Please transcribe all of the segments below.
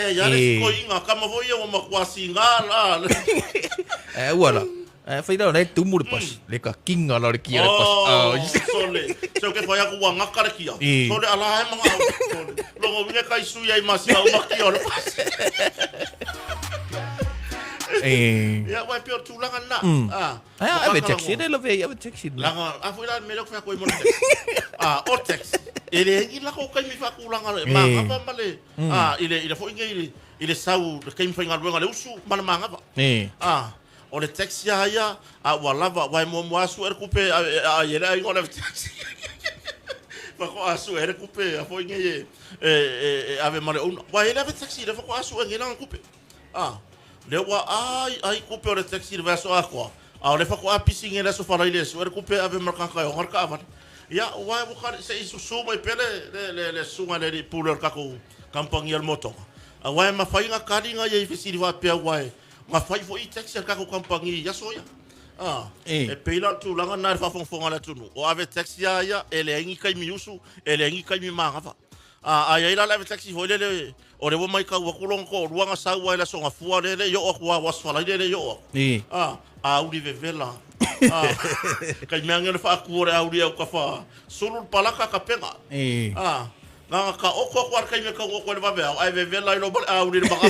Ai ai le sikoiga kama foi ia ua matua siga la. Ae aua la. Ae fai la o la e tumu le pasi. Le kakiga la o le kia le pasi. Oh, sole. Se o ke fai aku ua gaka le kia. Sole ala e manga au. Sole. Logo winga kai sui ai ma sina uma kia o le pasi. Ia, wai peo tulaga na. Ah. Ai, ave taxi le love, ave taxi. Langa, a foi la me le fa ko mo taxi. Ah, o taxi. E le ngi la ko kai mi fa kulanga le ma ngapa ma le ah ile ile foi ngi ile ile sau le kai mi fa ngaluenga le usu ma le mangava. Ah, o le taxi a ia a ua lava wai mo mo asu er kupe a a ile ai o le taxi. Fa ko asu er kupe a foi ngi e e ave ma le una. Wai ile ave taxi le fa ko asu e ngi la kupe. Ah, le ua ai ai kupe o le taxi le vaso akoa. A o le fa ko a pisi ngi le aso fala ile su er kupe ave ma ka ka o ngar ka avale. Ia, ua e waka se i susu mai pele le le le sunga le li pule o le kakou kampangi o le motoka. A ua e mawhai ngā karinga ia i fesili whapea ua e ngā whai fo i taxi a le kakou kampangi i aso ia. Ah, e peila o le tulaga na le whaafongafonga le atunu. O ave taxi a ia, e le aingi kai mi usu, e le aingi kai mi māgawa. Ah, ai ai la le ave taxi foi le le o le ua mai kau aku longa ko ruanga sau ai la songa fua le le yo aku a was fala le le yo aku. Ah, a uri vevela. Ah, kai mea ngele fa aku o le auri au ka fa sulu le palaka ka penga. Ah, nga ka oko aku ar kai me kau oko le vave au ai vevela i lo male auri le manga.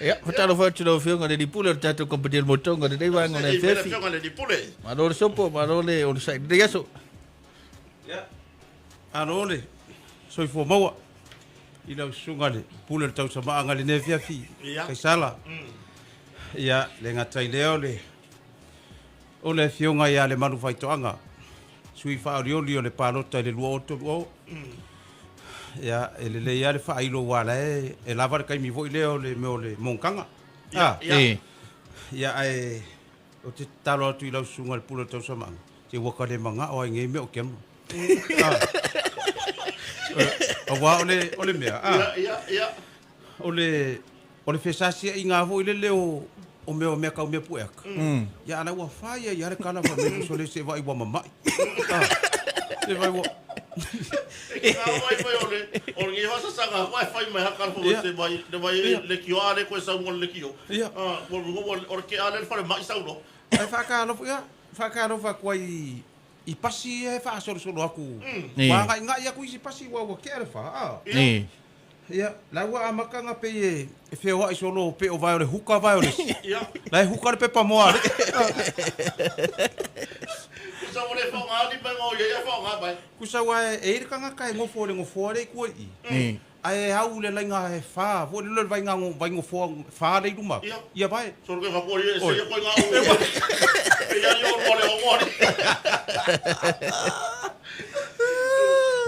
Ia, whatalo whatu lau whionga le lipule o le tātou kompani o le motonga le nei wānga o le Ei, mele whionga le lipule. Malo le sopo, malo le o le sai. Nei aso. Ia, alo le soifua maua i lau susuga le pule o le tausamaaga i lenei afiafi Kaisala. Ia, le gata i lea o le o le afioga ia Lemalu Faitoaga, sui faaolioli o le palota i le 2030. Ia, e lelei lava le faailo aua la e, e lava le taimi foi lea o le mea o le monotaga. Ia, ia. Ia, ae ou te tatalo atu i lau susuga i le pule o le tausamaaga, se ua ka le manao ai i nei mea o kema. Aua o le, o le mea, a. Ia, ia. O le, o le fesasiaiga foi lele o, o mea o mea kau mea pueaka. Ia, a la ua fai ai lava le tala fai mai uso le se vaai ua mama'i. Se vaai ua. Nga wai mai o le, o le ngeho sasaga koe fai mai haka le whai te vai, le vai le kio a le koe sau le kio. Ia. O le ke a le whare mai sau no. Ai whaakalofa, ia, whaakalofa atu ai i pasi ia e faasolosolo aku. Ua agaigai aku isi pasi ua ua kea le fa, a. Ia, la ua amata nga pei e e feoai solo pe o vae o le huka vae o le isi. La e huka le pepa moa a le. Kusa ua le whaonga ali mai ngau ia ia whaonga mai. Kusa ua e e i le tangata e ngofo i le ngofoa le i kua i i. Ae e au le lainga he wha, foi le vainga vai ngofoa wha le i luma. Ia vae. Solo ke whakua ia e se ia koe ngā ua. E ia ia o le ongo ali.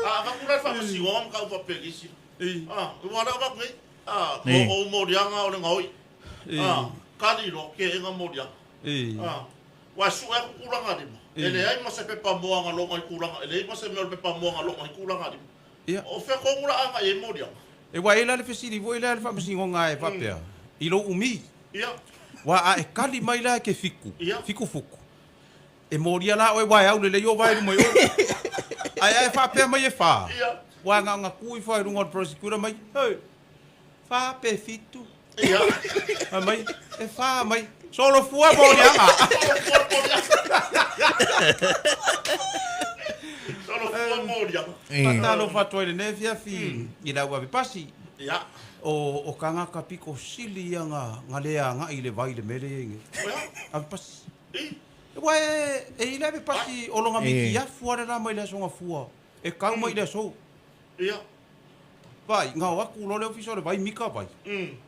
A whakura e whakasiwa ma ka upa pegisi. A, ua leo wak nei. A, ko o morianga o le ngaoi. A, ka lilo ke enga morianga. A, Ua sue aku kulaga lima. E leai ma se pepa moa galoga i kulaga, e leai ma se mea o le pepa moa galoga i kulaga lima. Ia. O fea kogu la aga i ai moliaga? E ua i la le fesili foi lea le faamasinoga e faapea, i lou umi. Ia. Ua a e kali mai la e ke fiku, Ia. fiku fuku. E molia la oe ua e aulelei o vae luma i oe. Ae a e faapea mai e fa. Ia. Ua ngaonga ku ifo ai lunga o le prosecutor mai, Hey, fa pe fitu. Ia. Fai mai, e fa mai. Solo fua moliaga. Solo fua moliaga. Solo fua moliaga. Faatalofa atu ai lenei afiafi i lau ave pasi. Ia. O, o kagaka piko sili ia nga, nga le agai i le vai i le mea lea e i ai nei. Ave pasi. Ua e, e i le ave pasi o longa miki afu ale la mai le aso gafua. E kau mai le aso. Ia. Vai, ngao aku loa le ofisa o le vai, mika vai.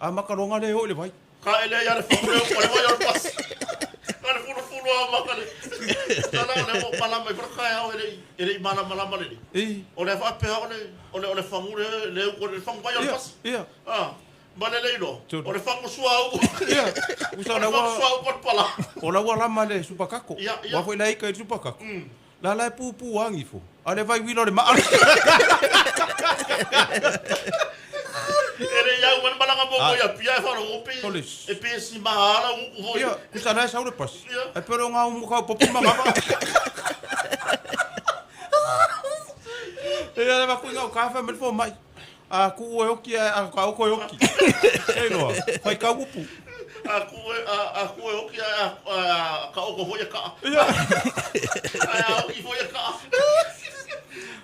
A maka loa nga le oo i le vai. Ka ele ia le fagu le o le vai o le pasi. Ka le fulu fulu a maka le. Tala o le mo malama i whaka au ele ele i malamalama le. O le whapea o le o le o le fagu le le o le fagu vai o le pasi. Ia. Ah. Ma le leilo. O le fagu sua au. Ia. Usa o le fagu sua au palapala. O la ua lama le supakako. Ia, ia. Ua foi la ika i le supakako. La la e pūpū angi fo. A le vai uila o le maa. E le iau mana malanga mo ko ia pia e wharo ope. E pe si mahala uku hoi. Ia, kusa la e sau le pasi. Ia. E pero ngā umu kau popu manga. Ia le vaku i ngau kafa me le fo mai. A ku e oki a ka oko e oki. Kei roa, whai ka upu. A ku e, a ku e oki a, a, ka oko foi e kaa. Ia. Ai a oki foi e kaa.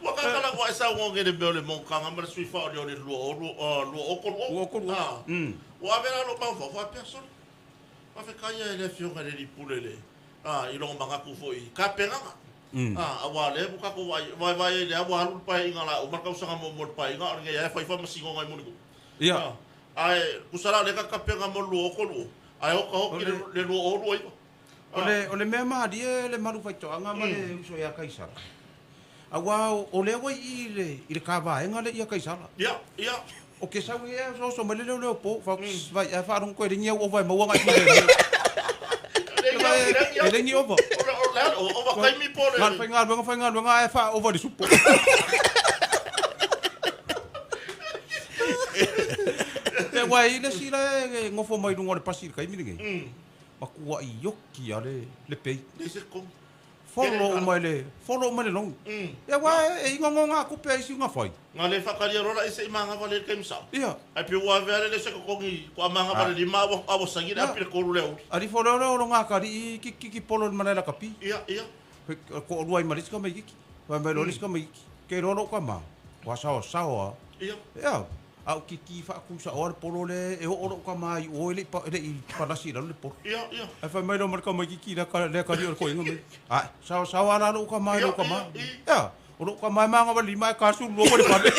Ua ka kala ua e sau ngonge le mea o le mongkanga ma le sui wha o le o le lua o lua, lua o kolu o. Lua o kolu o. Ah. Ua ave la lo mau wha, wha pea sole. Wha whekaia e le whionga le lipule le, ah, i longo mangaku foi, ka penganga. Ah, aua le bu kako vai, vai vai le aua alu le paeaiga la uma le tausaga muamua o le paeaiga a o lenei ae fai faamasinoga i Muliku. Ia. Ah, ae tusa la o lea ka kapega mo le 2030, ae oka oki le le 2029. O le, o le mea malie le malu faitoaga ma le uso ia Kaisara. Aua o lea ua i le, i le kavaega le ia Kaisara. Ia, ia. O ke sau ia so so mai le leo leo po, fa vai a wharongo koe ringi au ova e maua ngai le. E lengi ova. O le o le o ova kaimi po le. Ngal whai ngā whai ngā ngā e wha ova le supo. Te wai le si le ngofo mai lunga o le pasi le kaimi lenei. Makua i yoki a le, le pei. Le se kong. Follow mai le, follow mai le longu. Ia wa e inga ngonga kupe ai si unga whai. Nga le whakaria rola e se i manga wale le kaimi sao. Ia. Ai pe ua vea le se kokongi ko amanga wale lima awa awa sangi le api le koru le uri. Ari fo leo leo ngā kari i ki ki ki polo le manela kapi. Ia, ia. Ko orua i marisika mai kiki. Wai mai lorisika mai kiki. Ke rolo ka ma. Wa sao sao a. Ia. Ia. Au ki ki wha kusa o le polo le e o oro ka mai o le pa le i palasi la le polo. Ia, ia. Ai whai mai lo marika mai kiki la ka le kari o ko inga mai. Ai sao sao ala lo ka mai lo ka ma. Ia. O lo ka mai manga wali mai ka su lo ko le pale.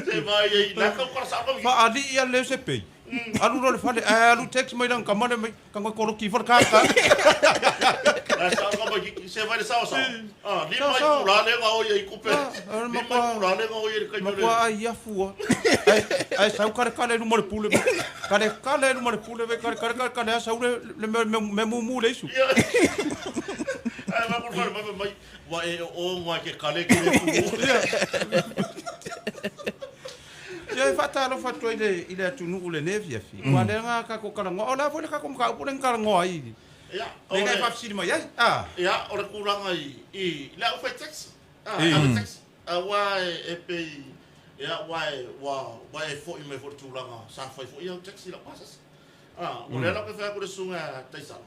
Se vai e la ka ko sa ko. Fa ali ia le se pei. Alu lo le fale alu text mai lang kamane mai ka ngoi koro ki fa ka ka. La sa ka mai ki se vai le sao sao. Ah, li mai ku la le nga o ia i kupe. Li mai ku la le nga o ia i kai Ma kua ai ia fua. Ai ai sau kare kare lu mo le pule. Kare kare lu mo le pule ve kare kare kare kare sau le le me me mu mu le isu. Ai ma ku fale mai mai wa e o ngwa ke kale ke le ku. Ia e whaatalo whatua i le, i le atu nuu le ne fia fi. Kua le ngā kako karangoa. O la fo le kako mka upu le karangoa i. Ia. Le ngai whafisiri mai ai. Ah. Ia, o le kūlanga i, i, le au whai taxi. Ah, au taxi. A wā e, e pei, ia, wā e, wā, wā e fo i mai fo le tūlanga, sa whai fo i au taxi la pasas. Ah, o le ala ke whai aku le sunga taisala.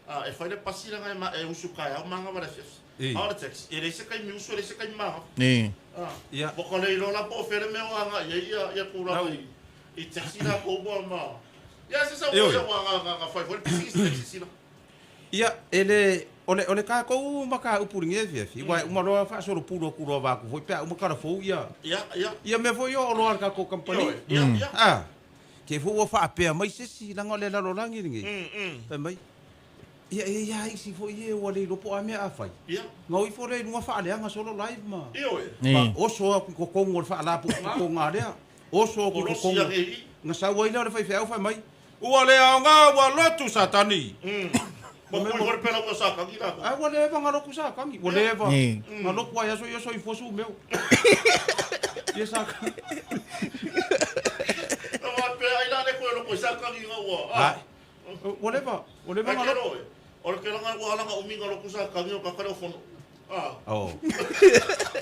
Ah, e whai le pasila ngai ma, e usu kai au manga wale fiaf. A o le taxi. E le se kai mi usu, e le se kai manga. Ah. Ia. Waka le ilo la po where mea o anga, ia, ia, ia kūlanga i, i taxi la ko mua ma. Ia, se sa Ioe. ua ia wā ngā, ngā, ngā whai fo le pisisi taxi sila. Ia, e le, o le, o le kākou ma ka upuringi e fia fi. Wai, uma loa whaasoro puro kuro wāku foi, pea uma kara fou ia. Ia, ia. Ia mea foi o loa le kākou kampani. Ioe, ia, ia. Ah. Ke fo ua whaapea mai se si langa o le lalo langi ringi. Fai mai. Ia e ia isi fo ie ua le lopo a mea a whai. Ia. Ngau i fo le lunga whaaleanga solo live ma. Ioe. Ma oso a ku kongo le whaalapu ku konga lea. Oso a ku Kolosi kongo. a i. Nga sau ai lea o le whai whai mai. Ua le ao ngā ua lotu satani. Ma kui hore pela ua sa kangi la. Ai ua leva ngā loku sa kangi. Ua leva. Ngā loku ai aso i oso i fosu meo. Ia sa kangi. Na wā pea ai la le koe loko i sa kangi ngā ua. Ai. Ua leva. Ua leva Ai ngā ke loku. roe. O le kela ngā ua alanga umi ngā loku sa kangi o kakare o fono. Ah. Oh.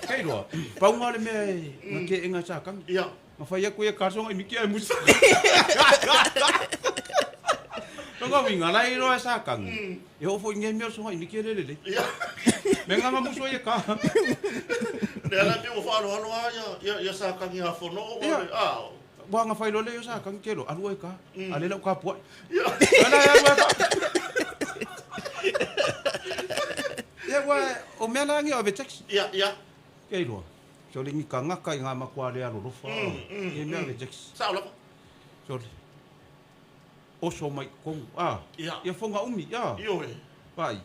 Kei roa. Paunga le mea e ngā ke e ngā sa kangi. Ia. Nga whai aku ia kasonga i miki ai musa. Nga winga lai roa sa kangi. E ho fo i ngai mea songa i miki e lele le. Ia. Me ngā muso ia ka. Le ala pe ua whaalo halo a ia, ia, ia sa kangi a fono o Ia. le. Ah. Wa nga whai lole ia sa kangi kelo. Alu ai ka. Ale lau ka puai. Ia. Ala ia ua ka. Ia wa o mea langi o ve taxi. Ia, ia. Kei roa. So le ngi ka ngaka i ngā makua le alo lofa. Ia mea ve taxi. Sao lapa. So le. Oso mai kongu. Ah. Ia. Ia fonga umi. Ia. Ioe. Pai.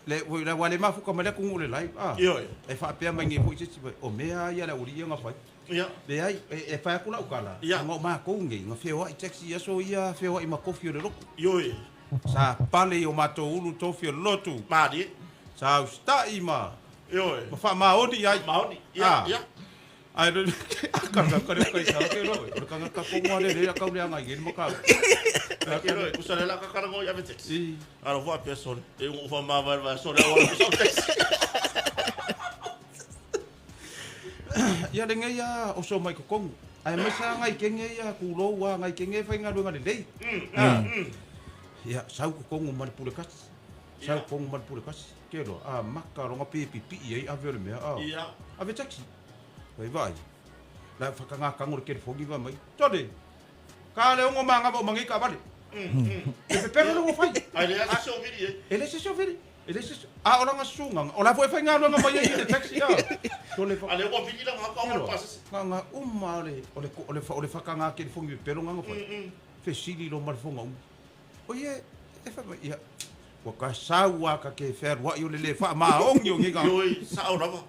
Le le wa le mafuka mai le kungu le lai. Ah. Ioe. E whaapea mai ngi poi se o mea ia le uri ia ngā whai. Ia. Le ai e whai aku lau kala. Ia. Ngā o mākou ngi ngā whioa i taxi ia so ia whioa i makofi o le roku. Ioe. Sa pale i o mātou ulu tofi o le lotu. Mārie. Sa ustai ma. Ioe. Ma wha maoni ai. Maoni. Ia, Ah. ia. Ai le ka ka ka ka i sa ke ro. O ka ka kongo le le ka ule anga i mo ka. Ke roe, kusa le la kakarango i ave taxi. I Aro wha pea sore. E ungu wha māwai wā sore awa kusa o taxi. Ia lenei a oso mai kokogu. Ae mai sa ngai kenge ia kulou a ngai kenge e faigaluega lelei. Ia sau kokogu ma le pule kasi. Sau kokogu ma le pule kasi. Ke loa, a maka loga pe pipii ai ave o le mea a. Ave taxi. Vai vaai. La whakangākango le telefoni va mai. Tole, ka le ongo mangava o mangi ka vale. E pepero le whai. Ai le asa se o vili e. E le se o vili. E le se a o langa sunga. O la fo e whai ngā mai i le taxi a. Tole fa. A le ua vili la ngā ka o pasese. Ngā ngā uma o le o le o le o le whakangā telefoni pepero ngā whai. Fesili lo mar fonga umu. O ie e wha mai ia. Ua ka sau a ka ke whea i o le le wha ma ongi o ngi ngā. Ioi, sa o lava.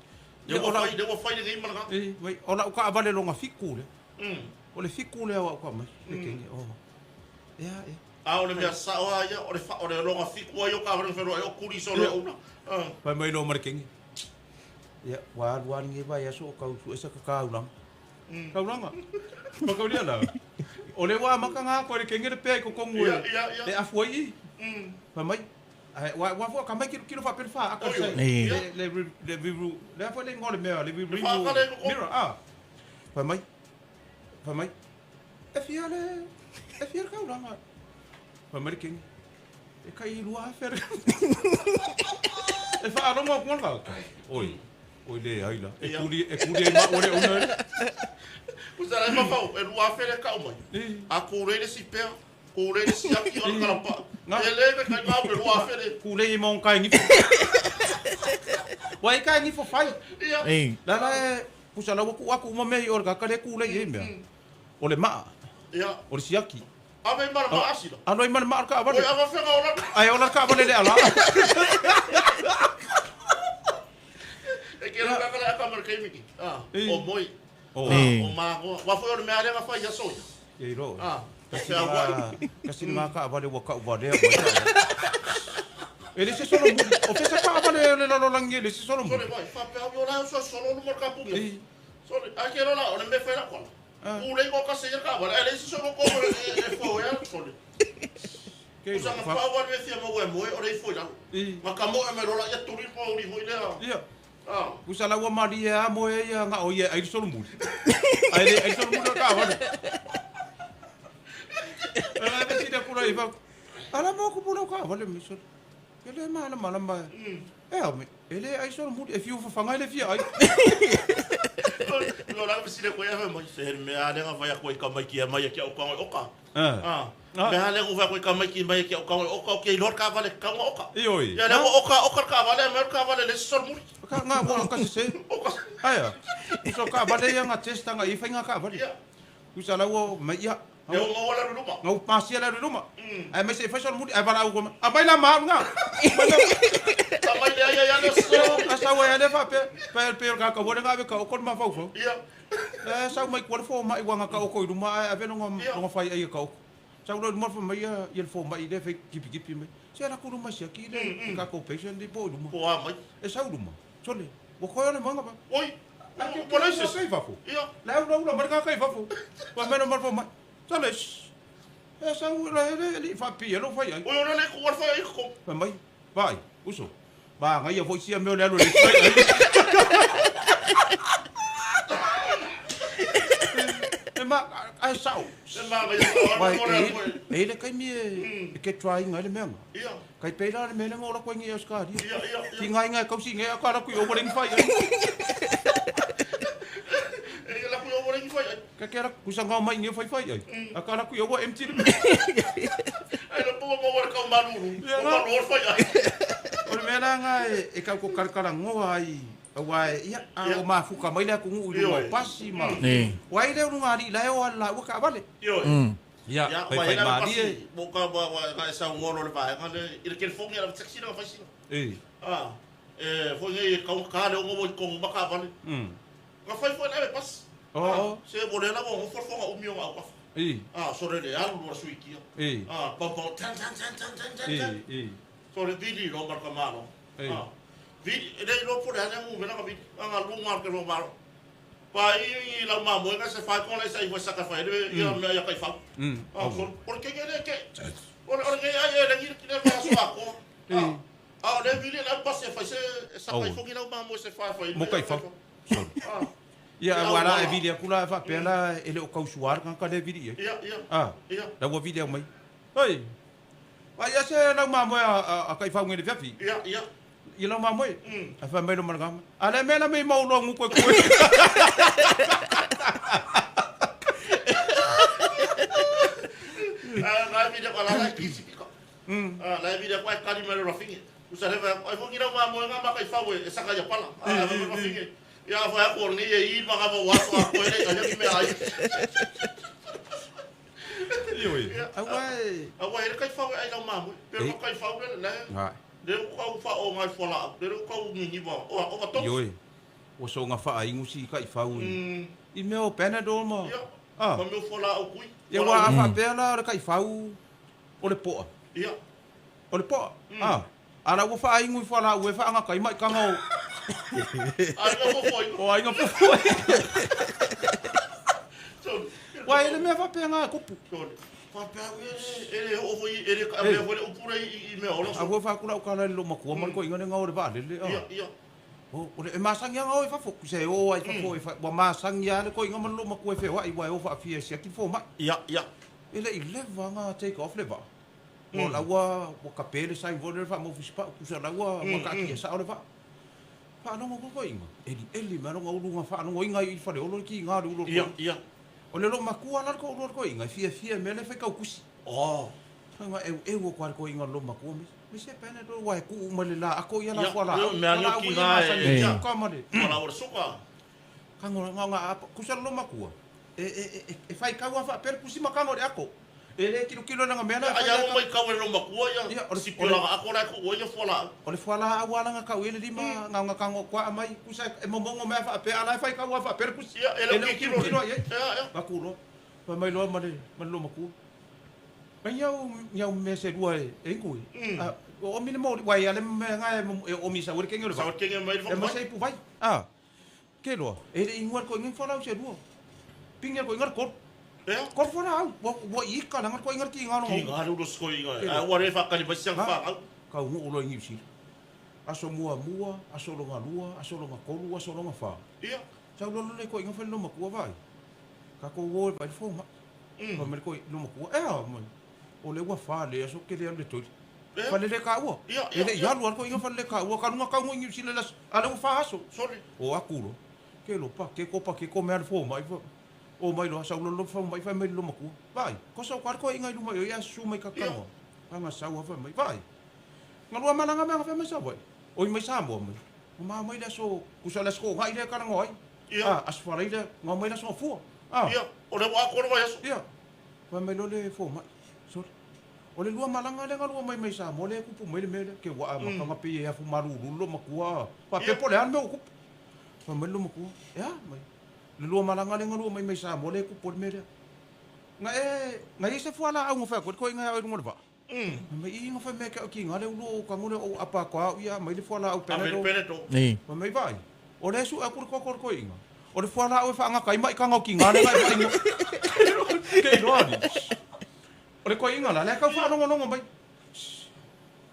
Le ua fai, le ua fai le ngi malaga. E, wai, o la uka avale longa fiku le. O le fiku le au ka mai. Le kenge, o. Ia, ia. A o le mea sa o ia, o le fa o le longa fiku ai o ka vale whenua, o kuri so le una. Pai mai lo mare kenge. Ia, wa alu ani ngi vai aso o kau su esa ka kaulanga. Kaulanga. Pakaulia la. O le wa maka ngā ko le kenge le pea i kokongu e. Ia, ia. E afu ai i. Pai mai. Ai, wa wa fo ka mai kilo kilo fa per fa aka Oi, sai. oi. Le le le viru le fo le ngole mea le viru. Fa aka le koko. Mira a. Pai mai. Pai mai. E fia le e fia kaulanga. Pai mai le kenge. E kai lua fer. E fa alongo ko ngala. Oi. Oi le ai la. E kuri e kuri ai ma ore ona. Usa lai mawhau, e lua where ka o mai. A kūrei le si pea, kūrei le si aki o le kalapa. E le me kai ngā e lua where. Kūrei i maong kai ngifo. Wai kai ngifo whai. Ia. La la e, pusa la waku aku uma mea i ore ka kare kūrei e mea. O le maa. Ia. O le siaki. Ave i mara maa asila. Ano i mara maa ka awale. Oi awa whenga o lana. Ai o la ka awale le ala. E ke rā kakale aka mara kai miki. O moi. O māgoa. Wa foi o le mea lenga whai ia soia. E ro. Kasi Kasi ngā ka awale wa ka uwalea. E le se solo muri. O fesa ka awale le lalo langi le se solo muri. Sole vai, whapea o la o solo lumar ka pungi. Sole, a ke rola o le me whaira kola. Ulei ko kase ia ka awale. E le se solo ko e fo ia sole. Usa nga pau wale me fia mo e moe o le ifo i lalo. Nga ka moe me rola ia turi po uri hoi lea. Ia. Usa la ua mari e a moe ia nga o ia ai solo muri. Ai le ai solo muri ka awale. Ala me sida kura i fa. Ala mo ku pula ka awale me solo. Ele ma la ma la ma. E au me ele ai solo muri e fiu fa fangai le fia ai. No la me sida ko ia mai se me ale nga vai ko i ka mai ki mai ki au ka oka. Ah. Me ale nga vai ko i ka mai ki mai ki au ka oka o ke lor ka vale ka oka. Ioi. Ia le oka oka ka vale me ka vale le solo muri. Ka nga mo ka se. Oka. Ai. So ka vale ia nga testa nga i fa nga ka vale. Usa la wo mai ia. E o ngau ala luma. Ngau pasi ala luma. Ai mai se fa solo muri ai vala au ko. A mai la ma nga. Ta mai le ai ai le so. A sa wa le fa pe pe pe ka ka wona nga ka o ko ma fa fa. Ia. E sa mai ko fo mai wa nga ka o ko luma ai ave no nga fai ai ka o. Sa lo mo fa mai ia il fo mai le fe kipi kipi mai. Se la ko luma sia ki le ka ko patient di po luma. Po a mai. E sa luma. Sole. Wo ko le manga ba. Oi. La ke ko le se fa fo. Ia. La la la marka ka fa fo. Wa me no mar fo mai. Sole. E sa u la le li fa pi lo fa ai. Oi o le ko wa fa ai ko. Fa mai. Vai. Uso. Ba ngai ia foi sia meu le le fai. E ma ai sau. E ma ngai ia o E le kai mi e ke try ngai le mea. Ia. Kai pe la le mea ngo la ko ngi o ska ri. Ia ia. Ti ngai ngai kau si ngai ka la ku o le fai. E la ku o le fai. Ka ke la ku sa ngau mai ngi fai fai ai. A ka la ku o empty. Ai la po mo wa ka maluru. O maluru fai ai. O le mea la ngai e kau ko karakara ngoa ai. Aua ia a o mafuka mai le ku ngu i o pasi ma. Wai le unga ri la o la ua ka vale. Io. Ia, pai pai mari e. Mo ka wa ka sa ngolo le vai ka le i le California la taxi la fai si. E. Ah. E foi ngai ka ka le ngo ko ma ka vale. Ka fai foi le pas. O. Se mo le la mo fo fo o mi o ka. E. Ah, so le alu lo suiki. E. Ah, pa pa tan tan tan tan tan tan. E. E. So le vili lo mar ka malo. Ah. Vili le lo po le ana mu me la vili. Anga lunga ke lo malo. Pa i la ma mo ka se fa ko le sa i sa ka fa le ia me ia kai fa. Ah, so por que le ke. Ora ora ke ai le ngi le ma so ko. Ah, le vili la pa se fa se sa kai fo ki la ma mo se fa fa. Mo kai fa. Ah. Ia, aua la e vili atu la faapea la e le o tausuā le tagata lea e vili i ai. Ia, ia. A, Ia. la ua vili au mai. Oi, vaai ia se lau mamoe a taifau nei i le afiafi. Ia, ia. I lau mamoe. Ae fai mai lo ma le gama. A le mea la mei mau loa nguku e koe. A, na e vili aku ala la e kisi pika. A, la e vili aku ai kali mai le rafinge. Usa le vai ai fongi lau mamoe nga ma kaifau e saka ia pala. A, a, rafinge. Ia fai aku o lenei e i ma ngava ua aso a koe le ai ki mea ai. Ioe. Aua e. Aua e le kaifau e ai lau mamoe. Pero ka kaifau le le. Hai. Le u kau fa o ngai fua laau. Le u kau ngingiwa. O o ka tonu. Ioe. Ua soga faaigu si taifau i. I mea o Panadol ma. Ia. Ah. Ma mea o fua laau kui. Ia ua a faapea la o le taifau o le poa. Ia. O le poa. Ah. A la ua faaigu i fualaau e faagata ai maitaga o. Aiga fofoina. O aiga fofoina. Ua e le mea faapea e kupu. Faapea au e le oo foi e le mea foi le upu lea i mea ola. A ua faakula au kala i le lomatua ma le toeaina lea o le vaalele. Ia, ia. O le e masani lava o i fafo, se e o ai i fafo e ua masani lava le toeaina ma le lomatua e feoai aua e o faafia e siaki le fomai. Ia, ia. E le i leva na take off le vaa. Ua la ua ua kape le sign foi lele faamau fisipau, tusa la ua ua taatia sao le vaa. Faalogo ko toeaina, elieli mai lona ulu na faalogoina ai i Faleolo le kiga o le ulu o le Ia, toeaina. ia. O le loomatua la le toalua o le toeaina e fiafia i mea lea e fai tautusi. Oh. Fai eueu atu lava le toeaina o le loomatua me me se Panadol aua e tuu mai le la ato ia la Ia, fualaau. ia, mea Fualaau ioki ia ga masani e- i ia. suka ma le. Fualaau o le suka. Kago nga nga apa kusa le loomatua. E e e e faitau lava faapea le pusi ma kago i le ato. E le kilokilo lana mea la e Ai fai au ai mai kau e loomatua ia. Ia, o le- Sipi o lana ako la e tuu ai ia fualaau. O le fualaau lava lana kau i le lima nga kago kua mai kusa e momogo mai faapea a la e faitau lava faapea le pusi. Ia, e le E le kikilo kilo i ai. Ia, ia. Aku loa. Fai mai loa ma le ma le loomatua. Mai iau iau mea se lua e e ingu i. A o omi le moli wai ale mea nga e e omi sa ure kenge o le Sa vai. o kenge mai le E ma whakamai. se ipu vai. A. Ke loa. E le ingua ko ingin folau se lua. Pinga ko ingar kor. Ia. Kor folau. Wa wa i ka langa ko ingar ki ngano. Ki ngā ruro sko i ngā. Ke A loa. ua re whakari mai siang Ha? whakau. Kau ngu lo ingi usila. Aso mua mua, aso longa lua, aso longa kolu, aso longa wha. Ia. Sau lolo le ko inga whai lo makua vai. Ka ko wo vai fo ma. Fa mai ko lo makua e a mai. O le ua wha le aso ke le alu le toile. Ia. Whale le ka ua. Ia, E le ia, ia. ialu al ko inga whale le ka ua. Ka lunga kau ngu ingi usila las. A le ua wha aso. Sorry. O aku lo. Ke lo pa, ke ko pa, ke ko mea le fo mai. Fa. O mai lo, sau lolo fa mai, fa mai lo makua. Vai, ko sau ka ko inga i luma i ia su mai ka kanoa. Anga sau fa mai, vai. Nga lua malanga mea fa mai sa vai. O i mai Samoa mai. O ma mai le aso, kusa le aso ngai le karanga ai. Ia. Ah, aso whara i le, nga mai le aso fua. Ah. Ia. O le ua akoro mai aso. Ia. Fai mai lo le fo mai. Sorry. O le lua malanga le nga lua mai mai Samoa le kupu mai le mea lea. Ke waa makanga pe e afu maruru lo makua. Pa Ia. pepo le ane mea o kupu. Fai mai lo makua. Ea mai. Le lua malanga le nga lua mai mai Samoa le kupu le mea lea. Nga e, nga i se fuala au nga whai koe, koe nga au runga le vaa. Mai i nga whai mea kia o ki nga le ulu o kango le o apa koa au ia, mai le fuala au A pena me do. pene tō. Nei. Fai mai vai. O le su aku le koko le koe inga. O le fuala au e whaanga kai mai kanga o ki nga le ngai whai inga. Ke roa ni. O le koe inga la, le kau whaalongonongo mai.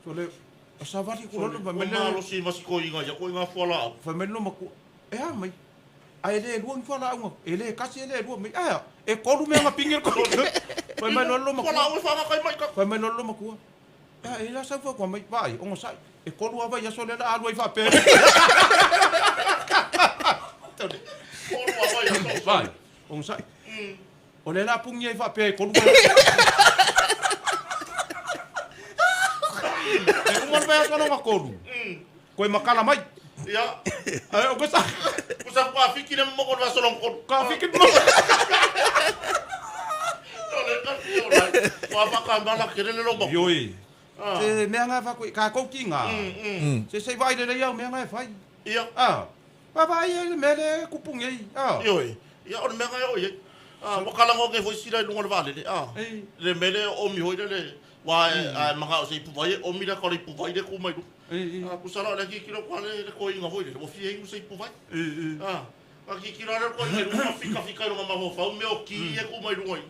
So le, o sawari ku lolo, fai O mai le, malo si masiko i ngā ia ko i ngā fualaau. fai mai lo maku. E a mai. A e le lua ngi fuala au nga. E le kasi e le lua mai. A e kolu mea nga pingi le koe. Fai mai lo makua. Fualaau e whaanga kai mai ka. Fai mai lo makua. A e la sau fua mai vai, ongo sai. E kolu ava ia so le la alua i whaapea. Kolu a vai aso. Vai, ongo sai. O le la pungi ai whaapea e kolu mai. E uma le vai aso nga kolu. Koe makala mai. Ia. Ai o kosa. Kusa kua fiki le moko le vasolong kolu. Ka fiki mo. O le ka o lai. Ua whakamala kere le loma. Yoi. Ah. Se mea ngā whakui, ka kouki ngā. Se se vai le rei au mea ngā e whai. Ia. Ah. Pa vai e le mea le kupungi ei. Ah. Ioi. Ia o le mea ngai o ia. Ah, wakalango ke foi sila i lunga le vaalele. Ah. Ei. Le mele o mi hoi le le. Wa e a manga o se ipu vai e o mi le kore ipu vai le ku mai lu. Ei, ei. Ah, kusala o le ki kilo kwa le le ko inga hoi le. O fie ingu se ipu vai. Ei, ei. Ah. Ka ki kilo le ko inga lunga fika fika i lunga mafofau me o ki e ku mai lunga i.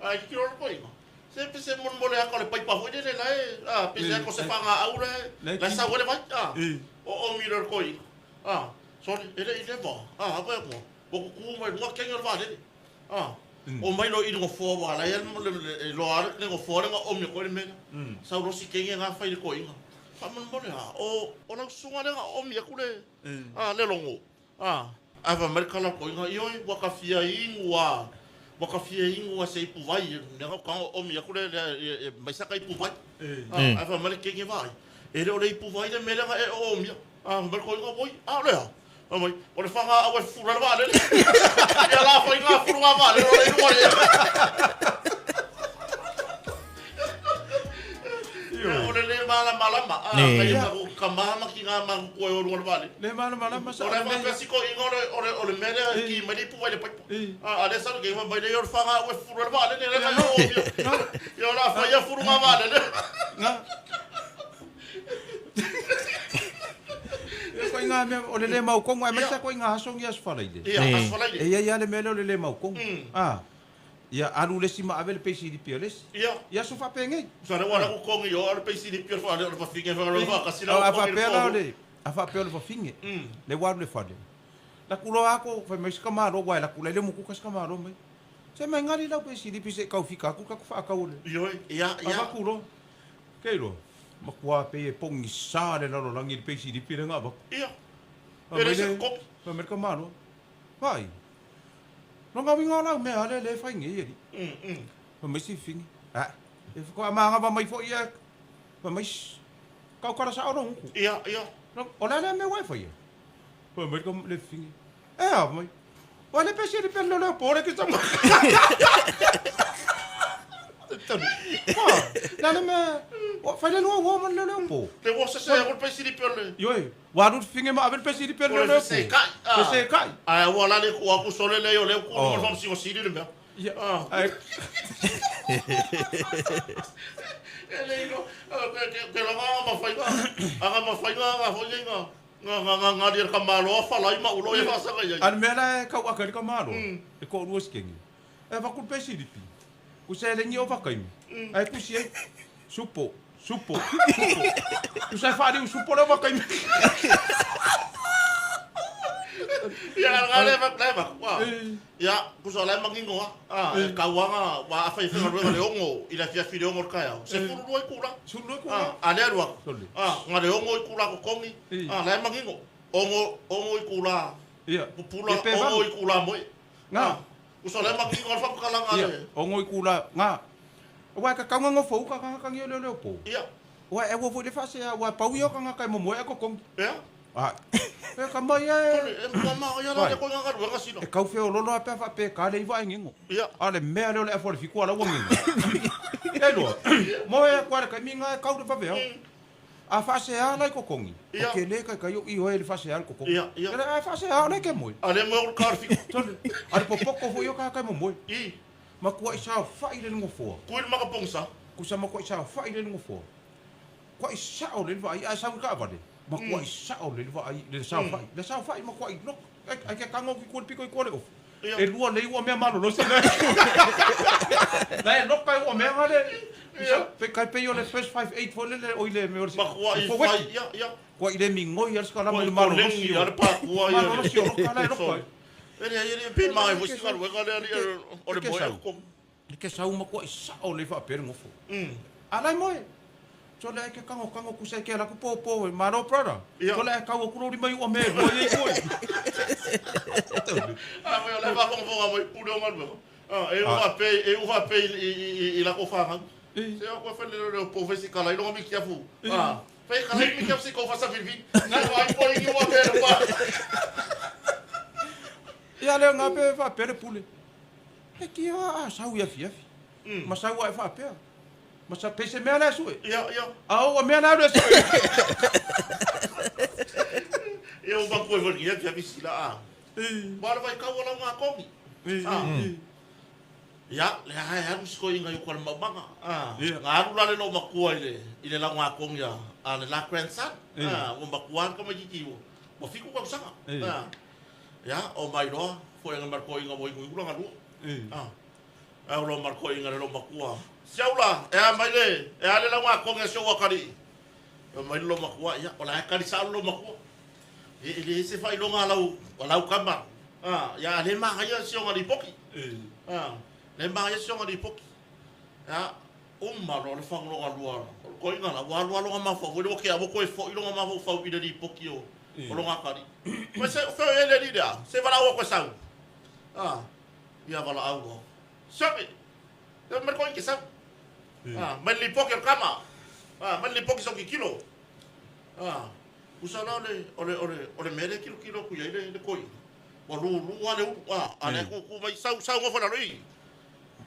Ah, ki kilo le ko inga. Se pe se mon mole a ko le paipa hoi le le la e. Ah, pe se ko se whanga au le. Le Le ki- sa le vai. Ah. Ei. O o mi le ko inga. Ah, sorry, e le i le va. Ah, apa ko. Ua kukū mai luga kenge o le vaalele. A, omai loa i le nofoa ua ala ai e loa lava le nofoa lea na oomi atu ai le mea lea. Sau loa si kenge na fai i le toeaina. Faamolemole a, o, o lau susuga lea na oomi atu le, a, le logo. A, ae fai mai le tala a le toeaina, ioe, ua ta fia inu a, ua ta fia inu a se ipuvai, lea na ou tago oomi atu le, le, mai saka ipuvai. A, ae fai mai le kenge, vaai, e le o le ipuvai le mea lea na e oomia. A, fai mai le toeaina, oi, a o le a? Fai mai, o le faga au e fufulu ai le vaalele. Ia la fai ngā furu ngā vaalele o le ingoa ia. Ia, o le le malamalama. Ah, kai o ka ka mama ki ngā mahu koe o runga le vaalele. Le malamalama sa. O le whakapea siko inga o le, o le, o le mea lea ki mai le ipu vai le paipa. Ah, a le sa le mai le o le faga au e fufulu ai le vaalele. Le kai o o Ia o la fai a furu ngā vaalele. Ngā. Ia koe ngā mea, o le le maukongo, aemaise koe ngā aso ngi aso falaile. Ia, aso falaile. E iai lava le mea lea o le le maukongo. A, ia alu le isi ma ave le peisilipi a le isi. Ia. Ia aso faapenei. Sa le ua la ku kongi o le peisilipi o le fale o le fafine fa le fa kasi la A faapea la o le, a faapea o le fafine, le ua alu le fale. Laku loa ako, fai mai si ka malo, uae laku lai le mukuka si ka malo mai. Se mai gali lau peisilipi se i kau fika aku ka ku faakau o le. Ioe, ia, ia. Avaku loa. Kei loa, matua pei e pogisa le lalolagi i le peisilipi lea na avatu. Ia, e leai se kopi. Fai mai le tamaloa, Vaai, lona uiga o lau mea lea lea e fai nei alii. Fai mai si fafine, Ae, e faatoa mai foi ia. Fai mai, Shh, tautala sao lou gutu. Ia, ia. O le a lea mea ua e faia? Fai mai le fafine, E a mai. Ua le peisilipi a le leo po le ke tama. La le mea, o fai le lua ua ma le leo po. Le ua sese o le peisilipi o le. Ioe, ua alu le fafine ma ave le peisilipi a le leo po. Se kai. Se kai. Ae ua la le ku aku sole le o le ku mo le faamasino sili le mea. Ia. Ai. E le ino, ke la nga mawhai nga, anga mawhai nga nga hoi nga. Nga nga nga nga lia ka malo a falai ma ulo e whaasanga ia. A le mea la e kau aka i le ka malo, e koʻolua sikenge. E avaku le pesilipi, ku se lengi o vakaimi, ae tusi ai, supo, supo, supo. Tusa e faaliu supo le o vakaimi. Ia nga le va le va. Ia kusa le mangingo a. E kauanga wa a fai whenga le ongo i la fiafi le ongo le kaiao. Se furu rua i kula. Sulu rua i kula. A le alu aku. A nga le ongo i kula kokongi. A le mangingo. Ongo ongo i kula. Ia. Pupula ongo i kula moe. Nga. Kusa le mangingo al whapakalanga le. Ongo i kula. Nga. Wa ka kaunga ngofo uka kanga kangi o leo leo po. Ia. Wa e ua foi le faasea ua pau ia o kanga kai momoe a kokongi. Ia. A e ka mai e. E mua ma ia la le koinga galuega sila. E kau feololo a pea faapea ka le iwa e ngingo. Ia. A le mea lea o le afu a le fiku ala ua ngingo. E loa. Moe aku a le kaimi nga e kau le vave au. A faasea la i kokongi. Ia. O ke le kai kai o i oe le faasea le kokongi. Ia, ia. E le a faasea o le ke moe. A le moe o le ka le fiku. Tole. A le popoko foi o ka kai momoe. I. Makua i sao fai le ngofoa. Kui le makapongsa. Kusa makua i sao fai le ngofoa. Kua i sao le vai a sau ka vale. Makua i sao le vai le sao fai. Le sao fai makua i lok. Ai ke kango ki kua piko i kua le ofu. Ia. E lua le ua mea malolo se le. La e loka e ua mea ngale. Ia. Pe kai pe o le first 5 8 fo le le oi le me o le. Makua i fai. Ia, ia. Kua i le mingoi al skala Kua mo i le malolo kolengi si. a le pakua ia. Malolo si o loka la e loka. E le e pe mai mo si galuega le ali o le Ke moe sau. ko. Le ke sau makua i sao le fa pe ngofo. Alai moe. So le ke kango kango ku se ke la ku po po e malo brother. Ia. So le kau ku ro mai ua me mo ye ko. A me o le fa fonga mai pule o galuega. A e ua pe e ua pe i la ko fanga. Se o ko fele le po fesi kala i longa mi kiafu. A fe kala i mi kiafu si ko fa sa vivi. Na ai po i ua pe pa. Ia le nga pe fa pe le pule. E ki a sau ia fi fi. Ma sau ai fa pe. Ma sa pe se mea la su. Ia, ia. A o mea la su. Ia o banku e ia fia visi la a. Ba le vai kau la ngā kongi. Ah. Ia, le hai alu siko inga yuko le maumanga. Ah. Ia. Ngā alu la le lo makua i le la ngā kongi a le la grandson. Ah, o makua ka mai kiki o. Mo fiku ka usanga. Ah. Ia, o mai loa, fo inga marko inga mo ingu ingula ngā lua. Ah. A o lo marko inga le lo makua. Siaula, e a mai le, e a le la ngā kongi a sio wakari. E mai lo makua, ia, o la e kari sa lo makua. E le se whai longa lau, o lau kama. Ia le magaia si ona lipoti. Le magaia si ona lipoti. Ia, uma loa le faguloga lua o le koiga la, ua alu lava lona mafaufau, ua tea ua toe foi lona mafaufau i le lipoti o lona atalii. Fai se, o fea o i ai le alii lea? Se valaau atu e sau. Ia valaau loa. Siaki! Ia mai le koiga ke sau. Mai le lipoti o le kama. Mai le lipoti sau tilotilo. Usa la o le, o le, o le, o le mea lea e tilotilo atu i ai le, le toeaina, ua lulu lava le ulu, a, a lea e tutu mai, sau, sau nofo i lalo i i.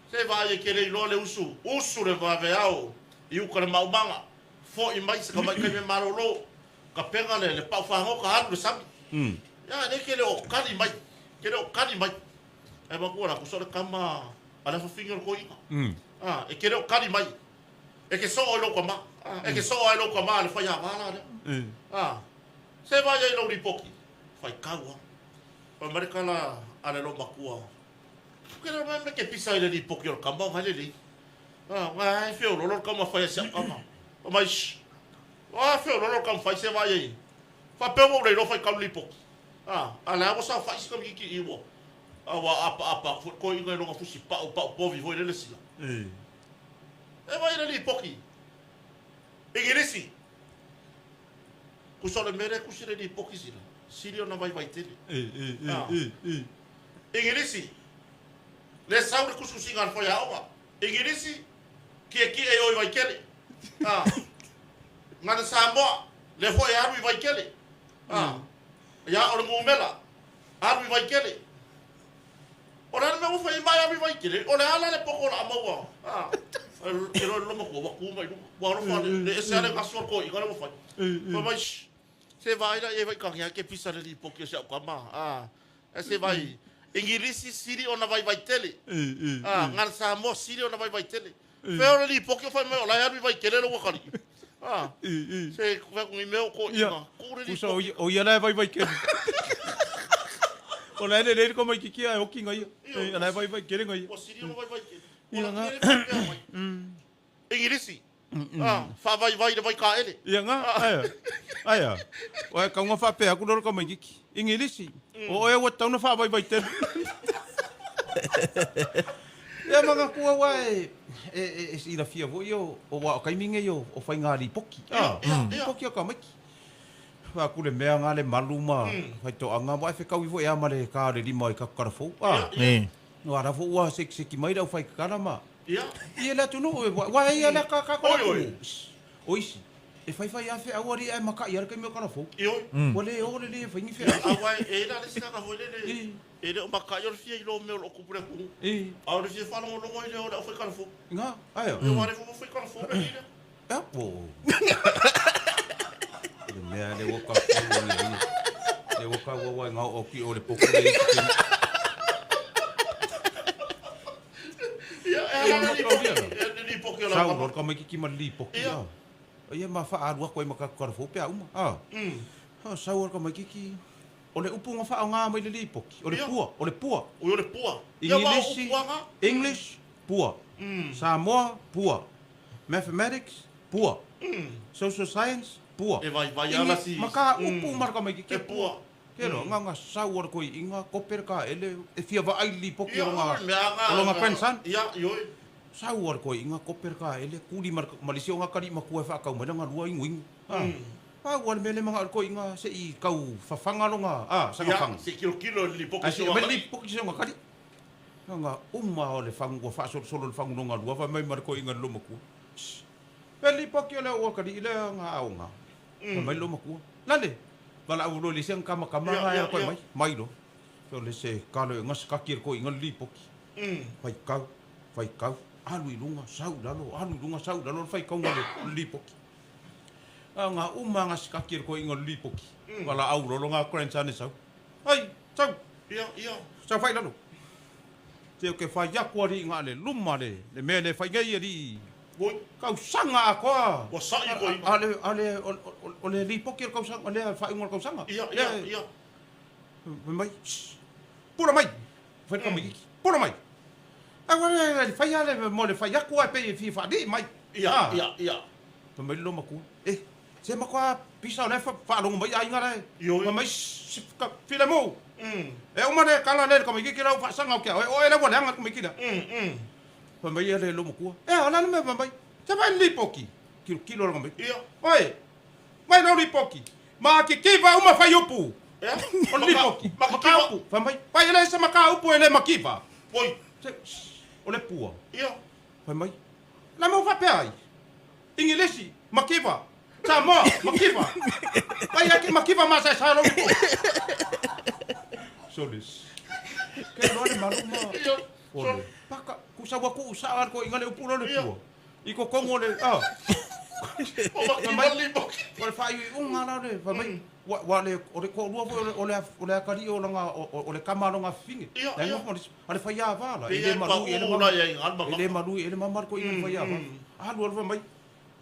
Se vaai e te le iloa le usu, usu le vaveao i uka le maumaga, foi mai se tamaitai mea malolo, tapena le, le pau fagota alu i le sami. Ia, lea e te le o tali mai, te le o tali mai. Ae matua la, tusa o le tama a le afafine o le toeaina. A, e te le o tali mai. E te soo i lou tama. E te soo ai lou tama le fai ava la lea. A, se vaai ai lou lipoti. Faitau a. Fai mai le tala a le loomatua. Ke le mai me ke pisa i le lipoti o le tama o ngai lelei. A, ngai ai feololo le tama fai a si au tama. Fai mai, shh. A, feololo le tama fai se vaai ai. Faapea ua ou le iloa faitau le lipoti. A, a lea ua saofai si tamaitiiti i ua. A ua apaapa atu foi le toeaina i lona fusi pau pau povi foi lele sila. E vai le lipoti Igilisi. Tusa o le mea lea e tusi le lipoti sila, sili ona vaivai tele. Igilisi, le sau le tusitusiga a le faiaoga. Igilisi, kiekie e o i Vaitele. Gana Samoa, lea foi e alu i Vaitele. Ia, o le numera, alu i Vaitele. O le a le mea ua fai ai mai alu i Vaitele? O le a la le poto o le a maua? A, e loa le matua ua tu mai luga. Ua alofa le ese lava le gasu o le toeaina lea ua fai. Fai mai, shh, se vaai la i ai vai tagi ke pisa le lipoti o si au tama. A, e se vai, Igilisi sili ona vaivai tele. A, ngana Samoa sili ona vaivai tele. Fea o le lipoti o fai mai o la e alu i Vaitele lou atalii. A, se fai atu nei mea o toeaiina, tuu le lipoti. O ia la e vaivai tele. O la e lelei le tamaitiiti ae oti nga ia. O la e vaivai tele nga ia. Ua sili ona vaivai tele. Ua laki le faapea mai. Igilisi, a, faavaivai i le vaikaele. Ia nga, aia. Aia. Oe kaunga faapea aku lolo tamaitiiti. Igilisi, o oe ua tatau ona faavaivai tele. Ia manatua aua e e silafia foi o aua o taimi nei o faiga lipoti. Lipoti a tamaiti. Fai atu le mea nga le malu ma faitoaga aua e fetaui foi a ma le ta o le lima i tatou tala fou. Aua la foi ua sekiseki mai le aufai tatala ma ia le atunuu aua e ia le ka ka atunuu. O isi e faifai lava feau alii ae maka'i lava le taimi o tala fou. Ua le o lelei e fai ni feau. Aua e i ai la le isi tagata foi lele e le o maka'i o le fia iloa o mea o lo o tupu i le atunuu. A o le fia faalogologo ai lea o le aufai tala fou. Nga, ae. Aua o le fia fai tala fou le alii lea. Apo. Le mea le ua kau kau ia ia. Le ua kau au ai ngau o ki o le poku le isi te. Ia, e ala le lipoki, le lipoki o lau Sau, lor ka mai kiki ma le lipoki. Ia. Ia ma whaalu ako e ma ka kara fou pea uma. Ah. Ha, sau ka mai kiki. O le upu nga whaonga mai le lipoki. O le pua, o le pua. O le pua. English, English, pua. Samoa, pua. Mathematics, pua. Social Science, pua. E vaivai ala si. Ma ka upu ma ka mai ke E pua. Ke ro nga nga sau o koi inga kope ka ele e fia vaai li poki o nga o nga grandson. Ia, ioi. Sau o koi inga kope ka ele kuli ma ma lisi o nga kali ma kua fa kau mai nga lua ingu ingu. Pa ua le mele manga koi inga se i kau fafanga longa a sanga fanga. Se kilo kilo li poki se nga li poki se nga kali. Nga uma o le fangu ua faasolosolo le faguloga lua fai mai ma le koiga le lomakua. Shh. Pe lipoki o le ua kali i le nga aoga. Fai mai le lomakua. Lale, valaau loa i le isi nga kamakama nga ea koe mai. Mai loa. Fe o le se kalo e nga sikaki e le koiga le lipoki. Faikau, faikau, alu i luga, sau i lalo, alu i luga, sau i lalo le faikauga o le lipoki. A nga uma nga sikaki e le koiga le lipoki. Valaau loa lo nga grandson e sau. Ai, sau! Ia, ia. Sau fai lalo. Te o ke whai aku alii nga le luma le, le mea le whai nei alii. Oi. Kausaga akoa. Ua sa'i koe A le, a le, o, o, o le lipoki o le kausaga, o le whainga o le kausaga. Ia, ia, ia. Fai mai, shh, pula mai. Fai le tamaitiiti, pula mai. A le whai a le, mo le whai aku a pei e fia whaalii mai. Ia, ia, ia. Fai mai le lomakua, eh, se makoa pisa o le whaalogo mai aiga lae. Ioe. Fai mai, shh, fila mo. E uma le kala le kamaikiki lau faasaga o ke ao e oe le ua leaga le kamaiki lea. Fai mai ia le lomatua. E a o le a le mea fai mai. Se vaai le lipoki. Kilokilo le kamaiki. Oi, mai lau lipoki. Ma kikiva uma faiupu. O le lipoki. Makaupu. Fai mai, pai e le se makaupu e le makiva. Oi. Se, o le pua. Fai mai, la mea ua faapea ai. Ingilisi, makiva. Samoa, makiva. Pai ake makiva ma sa sa lau lipoki. Solis. Ke loa le malu ma. Ole. Paka, ku sa wa ku sa ar ko inga le upu lo le pua. I ko kongo le, ah. O mai O le whai unga la le, whai mai, wa, wa le, o le ko'olua foi o le, o le, o le akali'i o langa, o, o le kama longa fifine. Ia, ia. A le faiāvā la, Pe e ia le malu i e le pa mama, ū la ia i ngā e le malu i e le mama le koʻiga le faiāvā. Alu alu whai mai,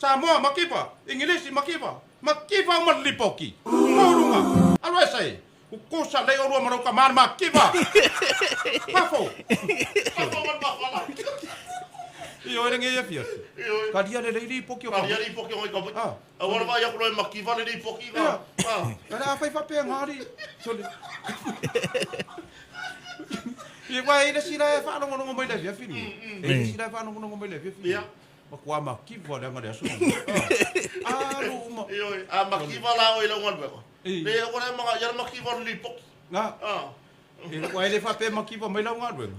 Samoa, makiva, Ingilisi, makiva, makiva uma le lipoki. Ko'olunga, alu ese e. Kukusa lei olua ma lou kama le makiva. Fafo. Fafo ma le mafala. Ioe lenei afiafi. Ioe. Kalia le lei lipoki o Kalia lipoki o ngai kapa. Ah. Aua le vaai aku loa e makiva le lipoki ga. Ah. Ia. A fai faapea ngā ali. Sole. Ia wai e le sila e whaalongolongo mai le afiafi ni. E le sila e whaalongolongo mai le afiafi ni. Ia. Ma kua makiva le anga le aso. Ah. Alu uma. Ioe. A makiva la o i lau galuega. I. Le aua le manga ia le makiva le lipoki. Ngā. Ah. E wai le whapea makiva mai lau galuega.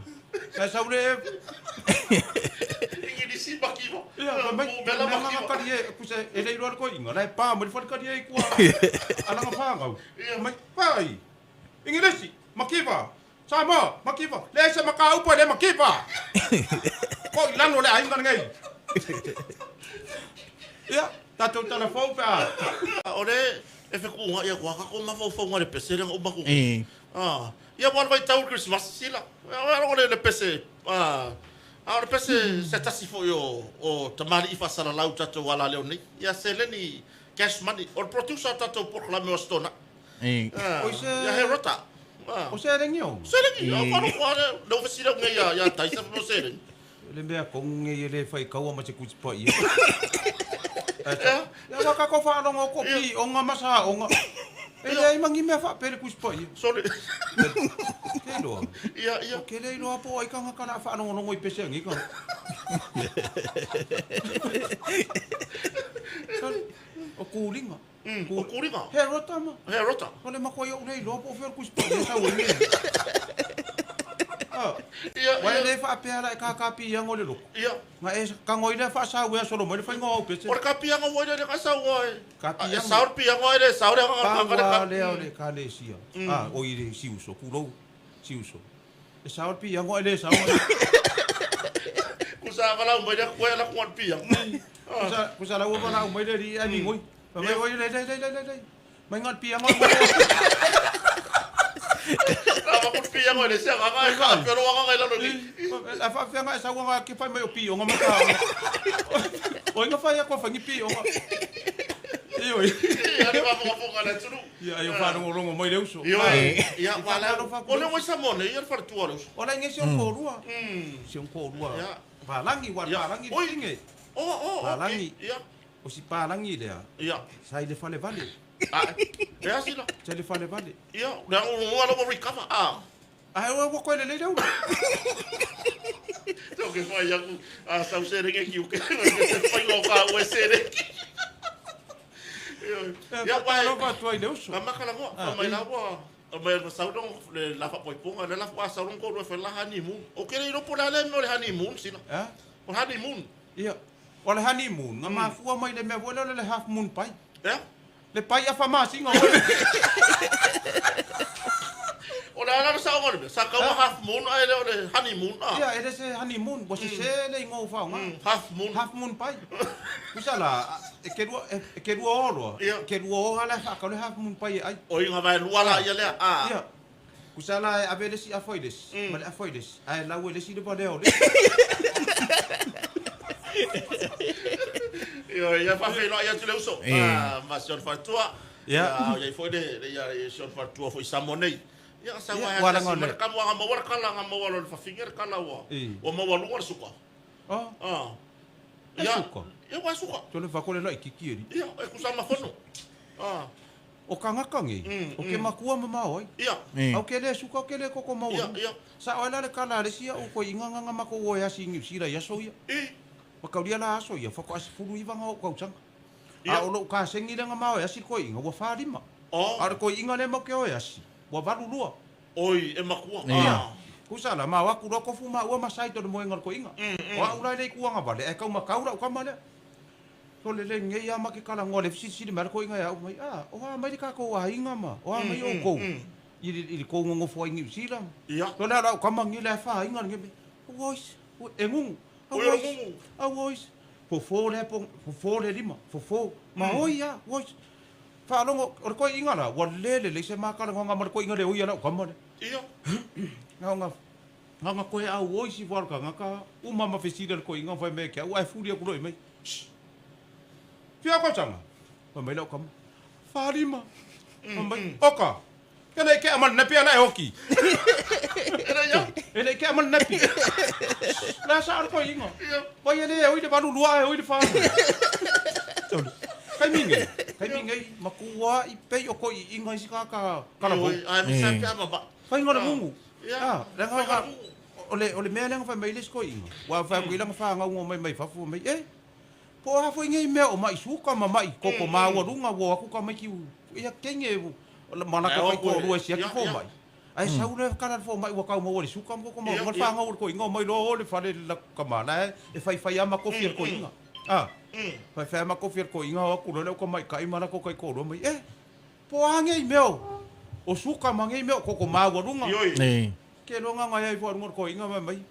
Sa sau le Ingilisi makiva. Ia, fai mai, Mo mela mea makiva. ngā kari e, kusa, e le iloa le koiinga, la e pā mai le whare kari e i kua, alanga whāngau. Ia. Mai, whai, Ingilisi, makiva, Samoa, makiva, le aisa maka upo le makiva. Ko i lalo le ainga nei. Ia, tātou tala fou pe a. O le e feku'uga ia kuaka ko mafaufauga le pese lega uma ku. E. Ah, ia ua le vaitau le Christmas sila. Ia o le le pese ah a o le pese se tasi foi o o tamali'i faasalalau tatou ala leo nei. Ia seleni cash money. O le producer o tatou polokalame o Astona. E. Ah, O se- ia he rota. Ah. O se rengi o. Seleni, a wharo koa le le ofisi leo nei ia ia taisa mo seleni. Le mea kongu ngei e le whai kaua ma se kuti pa ia. Ia. Ia waka ko whaalongo ko pi o ngā masa o ngā. E le ai mangi mea wha pere kusi pa ia. Sorry. Ke loa. Ia ia. O ke le iloa po ai kanga kana whaalongolongo i pese angi ka. Sorry. O kūlinga. O kuringa. He rota ma. He rota. O le makoa i au le iloa po o whio kusi pa ia sa ue mea. Ah. Ia Wai ia. le whaapea la e kākāpi i ango le loko. Ia. Nga e kango i le whaasau ea solo mai le whainga au pese. O le kapianga ua ile le kasau ai. Kapianga. E sao le pianga ai le sao le anga anga le Pāua ka. lea o le kalesia. Ah, o i le siuso, kulou, siuso. E sao le piango e le sao. Kusa anga lau mai le koe la kuan pianga. Kusa, kusa lau wala au mai le ri ani ngoi. Mai ngoi le le le le le. Mai ngat piango. La ma kun pianga le se anga e ka pero anga ila lo ni. La fa fa sa wanga ke fa mai o pionga ma ka. O inga fa ya ko fa ngi pionga. Iyo. Ia le ma fonga fonga le tulu. Ia ia fa rongo rongo mai le uso. Io ia wala o le wai samone ia le faletua le uso. O la ngi se o korua. Se o korua. Ia. Palangi wa Ia. palangi Oi. tinge. O o. Palangi. Ia. O si palangi lea. Ia. Sa i le fale vale. Ah. E asila. Sa i le fale vale. Ia, le anga unga lo recover. Ah. Ai o wa koe le le ula. Tau ke whai aku a sau sere ke ki uke. Te whai ngō ka ue sere. Ia wai. Lo va tuai le uso. A makala ngoa, a mai la ua. A mai la sau dong le la fa poiponga le la fa sau dong ko le fa la honeymoon. O ke le ropo la le mo le honeymoon sina. Ha? O honeymoon. Ia. O le honeymoon, nga mafua mai le mea foi lea o le half moon pai. Ia. Le pai a whamasi ngā O le ala sa ngone sa ka half moon ai le o le honeymoon a. Ia, e le se honeymoon, wa se se le ingo whao ngā. Half moon. Half moon pai. Kusa la, e ke rua, e ke rua o roa. Ia. E ke rua o ala whakau le half moon pai e ai. O inga vai lua la ia lea. A. Ia. Kusa la e ave le si awhai les. Ma le awhai les. Ai lau e le si le paleo le. Ia ia fa fe ia tu le uso. Ah, ma sion fatua. Ia. Ia foi le ia sion fatua foi samone. Ia sa Ia, wa wala sa ngone. ma ka mo ma wala kala nga ma wala le fafinga kala wa. Eh. Wa ma wala wala suka. Oh, Ah. E suka? Ia wa suka. tole whakole la i kiki eri. Ia e kusa ma fono. Ah. O kangaka nei, o ke makua ma mao ai. Ia. Au ke le suka o ke le koko mau. Ia, ia. Sa o la le kala le sia o ko inga nganga mako o e asi ngi sira ia so ia. I. Ma kaulia la aso ia fako asi fulu iwa ngā o kausanga. Ia. A o lou ka sengi le ngā mao e asi ko inga ua whārima. Oh. A ko inga le mau ke o e asi. Ua valu lua. Oi, e makua. Ia. Kusa la mau aku roko fu ma ua masai to mo enga ko inga. O au lai le kuanga vale e kau makau la kama le. So le le nge ia ma ke kala ngole sisi sili ma ko inga ia mai a o ha mai ka ko a inga ma. O ha mai o ko. I ko ngongo fo ingi sila. Ia. So la la kama ngi le fa inga nge. Ois e ngungu. Oi, A ois. Fo fo le po fo fo le lima. Fo fo ma oi ia ois. Fa longo o ko inga la wa le le le se ma kala ngonga ma ko inga le oi la kama le. Ia. Nga nga koe au oi si walka nga ka uma ma fesira ko inga fai me kia ua furi ku mai. Fia ko changa. Ma mai lau kama. Farima. Mai oka. Kele ke amal napi ala e hoki. Ele ke amal napi. La sa ko inga. Vai ele oi de valu lua e oi de fa. Kai minge. Kai minge makua i pei o ko i inga isi ka ka kala bo. Oi, ai sa pia ma ba. Fai ngona mungu. Ia. Ah, la nga ole mea lenga fai mai les ko inga. Wa fai ko ilanga fa nga mai mai fafu mai e. Po ha foi ngai mea o mai suka ma mai koko ma wa runga wo aku ka mai ki ia kenge mana ka kai ko rua sia ki fo mai. Ai saure kala fo mai wa kau mo le suka mo ko ma ma fa nga ko inga mai lo le fa le la ka mana e fai fai ama ko fir ko inga. Ah. Fai fai ama ko fir ko inga wa ku le ko mai kai mana ko kai ko ro mai e. Po ha ngai mea o suka ma ngai mea koko ma wa runga. Ioi. Ke longa ngai ai fo runga ko inga mai mai.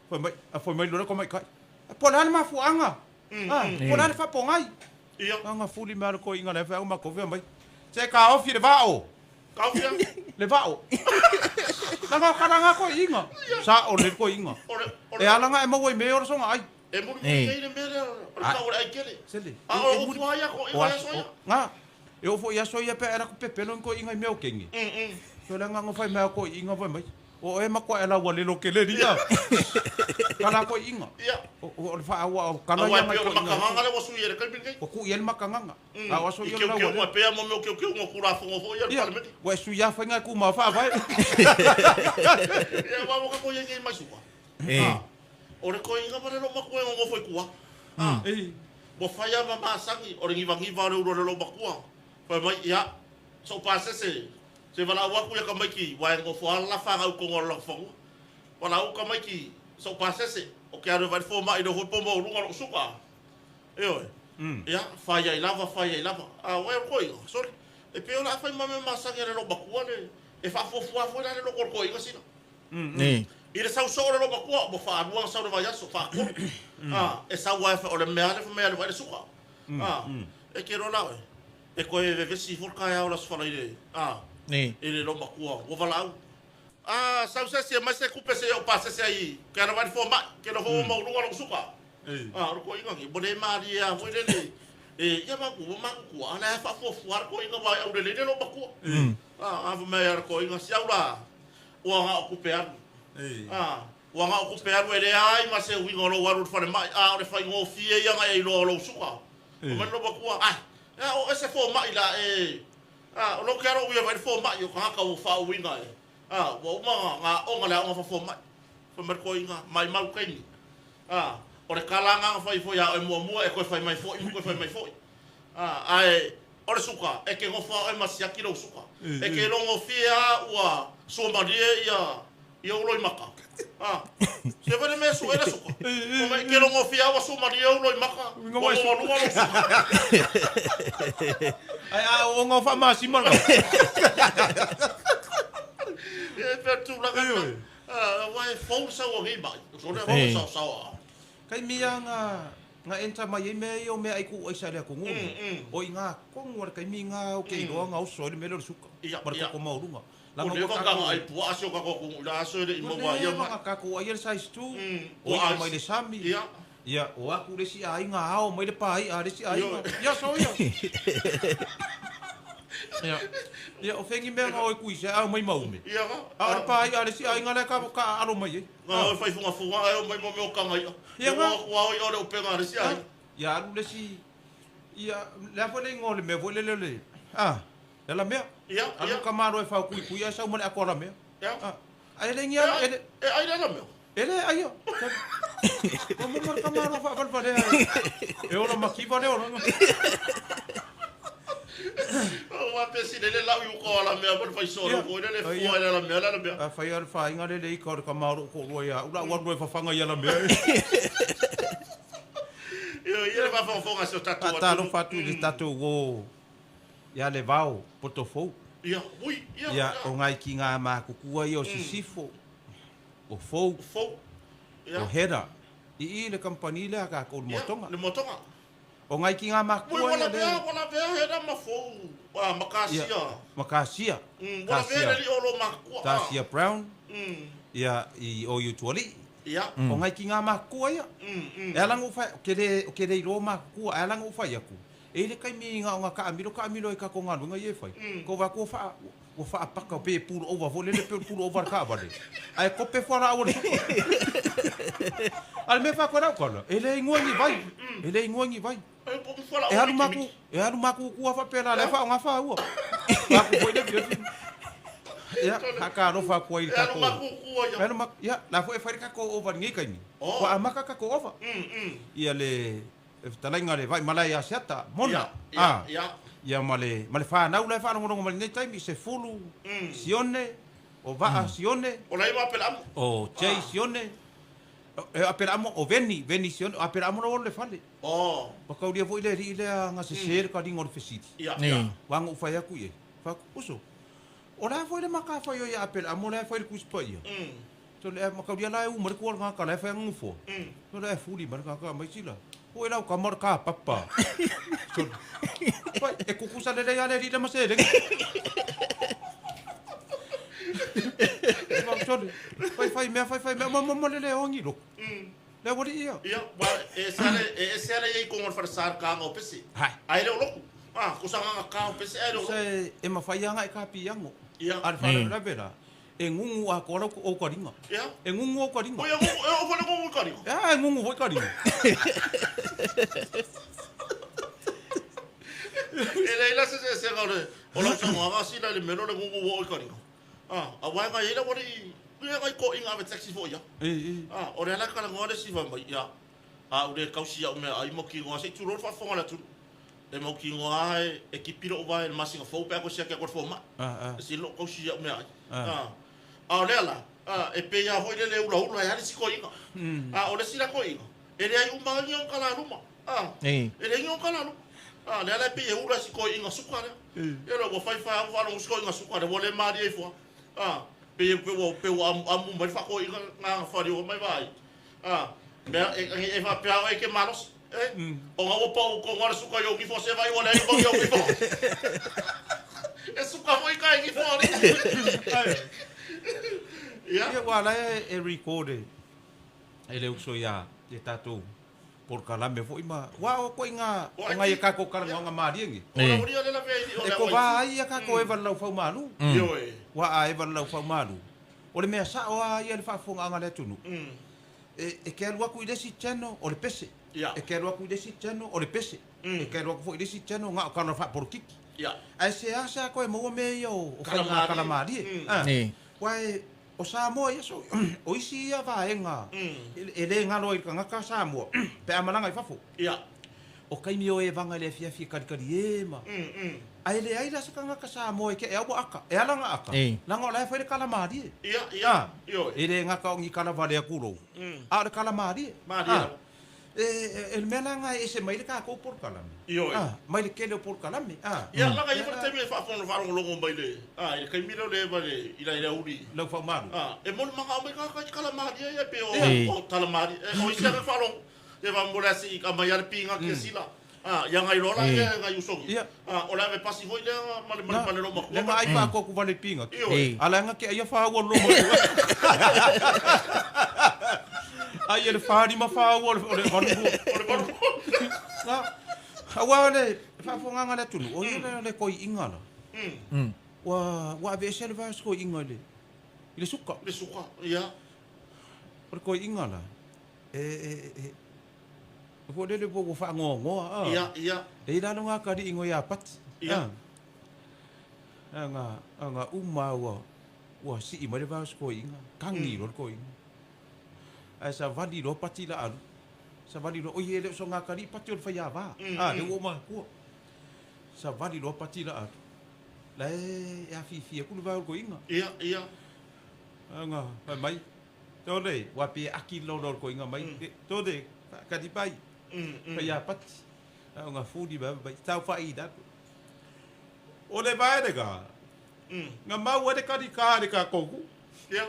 Fo mai a fo mai lo ko mai kai. Po la ma fu anga. Ah, po la fa po ngai. Ia. Anga fuli ma ko inga le fa ma ko fe mai. Se ka ofi le vao. Ka ofi le vao. Langa karanga ko inga. Sa o le ko inga. E alanga e mau me ora songa ai. E muri muri le mere o ka o ai kele. Sele. A o fu ai ko inga soia. Nga. E o fo ia soia pe era ko pepelo ko inga me o kengi. So la nga fai me ko inga fai mai. O e makwa e la wa le lo kele ria. Kala ko inga. Ia. O le fa wa kala ia mai ko inga. Makanganga le wasu ia le kai pingai. O ku ia le makanganga. A wasu ia la wa. Ke pea mo me ke ngo kura fo fo ia le parliament. Wa su ia fa nga ku ma fa fa. Ia wa mo ko ia ngai mai suka. O le ko inga pa le lo makua ngo fo kua. Ah. Mo fa ia ma masangi o le ngiva ngiva le uro le lo makua. Fa mai ia so pase se. Se vala wa ku ya ka maiki wa ngo fo ala fa ga ko ngo lo fo. Wala u ka maiki so pase se o ke aro vai fo mai do ho po mo runga lo suka. E oi. Ia fa ia lava fa ia lava. A wa ko i sorry. E pe ola fa ma me masanga le lo bakua le e fa fo fo fo la le lo ko i sina. I le sau so le lo bakua mo fa anuang sau le vai aso fa ko. Ah e sau wa fa o le mea le fa mea le vai le suka. Ah e ke ro la e ko e vesi fo ka ia o la sfala i le. Ah Nei. E le lo makua, o valau. Ah, sau se se mai se kupe se o pase se ai. Ke ana vai fo mai, ke no ho mo runga lo suka. Ah, ro ko inga ngi bone maria foi le le. E ia ma ku ma ku ana fa fo fo ar ko inga vai au le le lo makua. Ah, ava mai ar ko inga si au la. O nga o kupe aru. Ah, o nga o kupe aru ele ai ma se wingo lo waru fa le mai. Ah, o le fa ngo fie ia ngai lo lo suka. O mai lo makua. Ah, o ese fo mai la e. Ah, o lo ke aro ia vai fo mai o ka ka o fa o inga e. Ah, o uma nga o nga la o fa fo mai. Fa mai ko inga mai mau kaini. Ah, o le kala nga fai fo ia e mua mua e koe fai mai fo i koe fai mai fo. Ah, ai o le suka e ke ngo fa e masia ki lo suka. E ke longo fia ua so marie ia ia o loi maka. Ah, se vale me su era suka. O mai ke longo fia ua so marie o loi maka. O lo lo suka. Ai a o ngo fa ma sima la. E per tu la ka. Ah, wa e fo sa o ngi mai. So le fo sa sa. Kai mia nga nga enta mai me o me ai ku ai sa le ko ngu. O inga ko ngu kai mi nga o ke ro nga o so le me lo suka. Mar ko ma urunga. La ngo ka ka ai pu aso ka ko ku la aso le mo wa ia ma ka ko ai size 2. O ai mai le sami. Ia. Ia o aku le si ai nga ao mai le pai a le si ai. Ia so ia. Ia. Ia o fengi me nga o ku se au mai maume. Ia ga. A le pai a le si ai nga le ka ka aro mai. Nga o fai funga funga ai o mai mo me o kanga ia. Ia ga. O o o le o penga le si ai. Ia alu le si ia le fo le ngo le me fo le le. Ah. Le alamea. Ia, Alu ia. ka malo e fau kui kui ai sau ma le ako alamea. Ia. Ah, ai le ngi E ala ai e le e ai le alamea. e le ai. O mo mar ka malo fa val vale. E ora makiva le ora. O wa pe si le le lau i uka o alamea ma le faisolo Ia. foi le le Ia. fua i le alamea le alamea. A fai al fa inga le le ka ka malo ko rua ia. Ula wa rua fa ia alamea. Ia ia le faafogafoga se o tatou A talo atunuu. fa tu le tatou wo. Ia le vao potofou. Ia, ui, ia, Ia ia. o ngai ki ngā mākukua ia o Sisifo, o Fou, Fou. Ia. o Hera. I i le kampani lea ka kou le Ia, motonga. le motonga. O ngai ki ngā Ui, mākukua wala ia le... vea, wala vea hera ma fou. Ah, ma Ia, kasia. ma Kasia. Wala vea le li olo mākukua. Kasia Brown, ia i o i tuali. Ia. O ngai ki ngā mākukua ia. E alanga u whai, ke le, o ke le i ro mākukua, e alanga u whai aku. E le kai mi ngā o ngā ka amilo i ka ko ngā lunga i e whai. Ko wā ko wha, o wha apaka pe pulu over, fo lele pe pulu over ka vale. Ai ko pe fora au le. Al me fa ko rau kola. E le ingoa ni vai. E le ingoa ni vai. E po mi fora E haru maku, e haru maku kua fa pela le fa o ngā wha ua. Maku foi le fia. Ia, haka ro fa kua i E ka alu ko. mākukua ia. E haru maku, ia, la fo e whai ka ko over ngi kai ni. Oh. Ko amaka ka ko over. Ia le e talainga le vai malai asiata mona. Ia, Ah. ia, Ia ma le ma le whanau le whanau ma le nei taimi se fulu sione o vaa sione O lai ma pela amu. o Jay sione e apera amo o Veni Veni sione o apera amo le fale. Oh, Pakauria foi le ri le nga se ser ka ringo le fesiti. ia, Nei. ia. Wango whai aku ie. Whaku uso. O la foi le maka whai o ia apera amo le whai le kuspa ia. So le makauria la e u mare kua ngā ka le whai ngufo. So le fuli mare ka ka mai sila. O e lau ka mare ka papa. So pai e kukusa le le ia le ri le mase le. Whai whai mea whai whai mea ma ma ma le le ongi lo. Le wari ia. Ia, wa e sale e sale ia i kongo whare sar ka ngau pese. Hai. Ai le o loku. Ah, ko sanga ngā ka o pese ai le o loku. Se e mawhai anga e ka piango. Ia. Ar whare la vera. E ngungu a kola o ka ringa. Ia. E ngungu o ka ringa. O ia ngungu, e o whare ngungu i ka ringa. E ngungu hoi ka ringa. E le ila se se se ngau le, o lau sango anga sila le melo le ngungu o i ka ringa. Ah, a wai ngai ila wari i, ia ngai ko inga ave taxi fo ia. E, e. Ah, o le ala kala ngoa le sifa mai, ia. A ure kausi au mea ai mo ki ngoa se turo fa fonga la turu. E mo ki ngoa e, e ki piro o vai le masinga fou pe ko sia ke ko fo ma. Ah, ah. E si lo kausi au mea ai. Ah. Ah. A o le ala, ah, e pe ia hoi le le ula ula e ale si ko inga. Ah, o le sila ko inga. E le ai uma ngi o kala luma. Ah. Ei. E le ngi o kala luma. Ah, le ala e pe e ula si ko inga suka le. E le wa fai fai au walo si ko inga suka le wa le mari e fua. Ah, pe pe wa pe wa amu amu mai fa ko inga ngā whari o mai vai. Ah, mea e e e fa pe au e ke malos. E, o ngā opa o ko ngā suka yo ki fo se vai wa le yo ki fo. E suka foi ka e ki fo ni. Ia. Ia wa la e, e record e. E le uso ia e tātou por kalame foi ma. Wa o ko inga o ngai e ka ko kala nga mari ngi. O la uri o le la vea i o E le ko wa. va ai ia ka ko e lau fau malu. Io e. Wa a e lau fau malu. O le mea sa o a ia le faafofoga anga le atunu. E e ke alu aku i le isi channel o le pese. Ia. E ke alu aku i le isi channel o le pese. E ke alu aku foi i le isi channel ngā o kana faaporokiki. Ia. Ae se asa koe maua mea ia o o Kalamarie. faiga kalamarie. Ah. Nei. Uae o Samoa ia so o isi ia vaega e e lē galo ai i le kagaka Samoa pe a malaga i fafo. Ia. O kaimi o e vaga i le afiafi e kalikali e ma. Ae leai la se kagaka Samoa e ke e au aka e ala ga aka. Ei. Laga o la e fai le kalamarie. Ia, ia. Ah. Io e. E lē gaka o gi kalavale aku lou. A o le kalamarie. Marie Ah. lava. E e le mea laga e ese mai le kākou polokalame. Io e. Ah, mai le kele o polokalame. Ah. Ia, langa ia whare temi e whaafono whaarongo mai le. Ah, i le kaimira o le eva le, i la i le uri. Lau faumalu. Ah, e moli manga au mai ka kai kalamari ia pe o Ei. o talamari. E o isi anga whaarongo. E wa mole asi i ka mai ale pinga ki sila. Ah, ia ngai lola Ei. ia ngai usongi. Ia. Ah, o la ve pasi foi le male male male lo Le makua. nga ai wha ku vale pinga. Io Ei. e. Ala nga ke ia wha ua lomo. Ai ele wha ma wha ua o le valu. O le valu. Na. Awa le whaafonga le tunu. O ia le le koi inga la. Wa wa ave ese le vaas koi inga le. I le suka. Le suka. Ia. O le koi inga la. E e e. Fo le le po wha ngoa ngoa. Ia, ia. E ila no ngā kari ingo ia pati. Ia. Ah. Nga uma ua sii mai le vao se koiga kagi loa le koiga ae savali loa pati la alu savali loa oi e le o soga pati o le faiāvā a lea ua ou manatua savali loa pati la alu la e afifi aku le vao o le koiga Ia, ia. Nga fai mai tole ua pe aki le laolao o le koiga mai tole faakali mai faiā pati nga fuli mai mai tau fa'i lalo o le vae ga nga mau ai le kalikā le kakou Ia.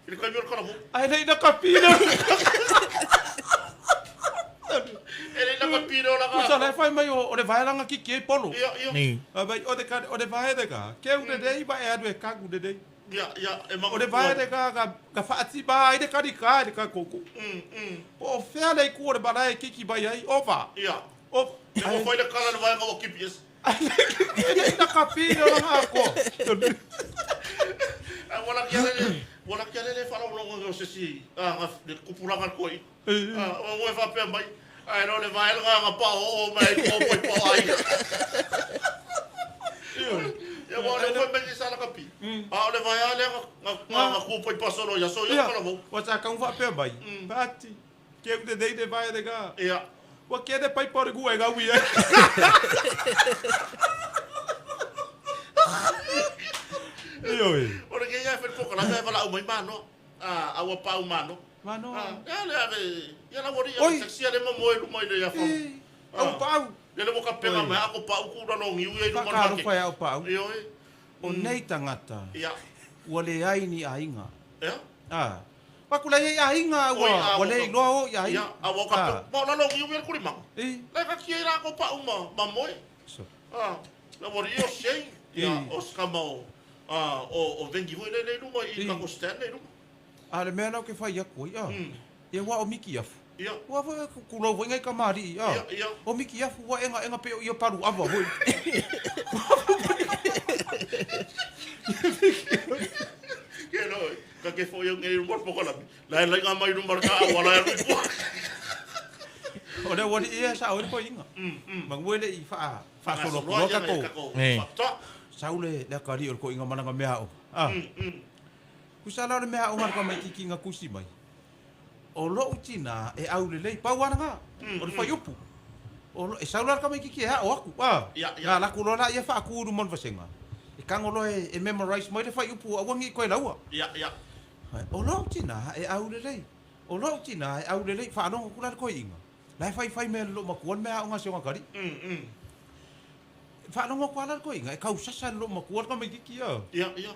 I le kaimi o le kalavo. Ae le'i na kapile. E le na kapile o laga. Usa le fai mai o le vae langa kiki ai polo. Ia, ia. Ni. Mai o le vae le ga keu lelei ma e alu e kagu lelei. Ia, ia, e O le vae le ga ga faatima ai le kalikā le kakou. Po o fea le iku o le malae e kiki mai ai ova. Ia. Ova. E mo fai le kala le vaega o kipi es. E le'i na kapile o laga akoa. Ai wala kia lele, wala kia lele whalaulonga o se si, a le kupulanga koi. A o moe whapea mai. Ai no le vae nga pa o o mai o poi po ai. Ia wa le foi mai sala kapi. A o le vae ale nga nga ku poi pasolo ia so ia kala mo. Ua sa kau faapea mai. Pati. Keu lelei le vae le ga. Ia. Ua kene paipa o le kua e gaui ai. Ioe. O le ia fe poka la me vala mai mano. A ua pau mano. Mano. A le ave ia la wori ia taxi ale mo mo lu mai le ia fa. Au pau. Le le moka penga mai ako pau ku la longi u ia lu mana. Ka au pau. Ioe. O nei tangata. Ia. Ua le ai ni aiga. Ia. A. Pakula ia aiga ua ua le iloa o ia aiga. Ia, a ua ka mo la longi u ia kuri ma. E. Le ka ki ra ko pau ma moe. A. La wori o sei. Ia o skama o o vengi foi le le luma i ka ko stand le luma. A le mea lau ke whai aku ai, a. Ia wa o Miki Afu. Ia. Ua foi kulau foi ngai kamari, a. Ia, ia. O Miki Afu wa enga pe o ia paru ava foi. Ke no, ka ke foi ngai luma po kola. La la nga mai luma ka wala ya ku. O le wali ia sa o le koinga. Manguele i fa fa solo ko ka ko. Sau le le kari o le koinga mananga mea o. A. Kusa la le mea o ngā mai kiki ngā kusi mai. O lou tina e au lelei pau ana ngā. O le whai upu. E sau la ka mai kiki e o aku. A. Ngā laku loa la ia whaakuru mon vasenga. E kango loa e memorize mai le whai upu a wangi koe laua. Ia, ia. O lou tina e au lelei. O lou tina e au lelei whaalongo kula le koe inga. Lai whai whai mea lo makuan mea o ngā se o ngā kari. Whaalongo kua la le koe inga. E kau sasa lo makuan ka mai kiki a. Ia, ia.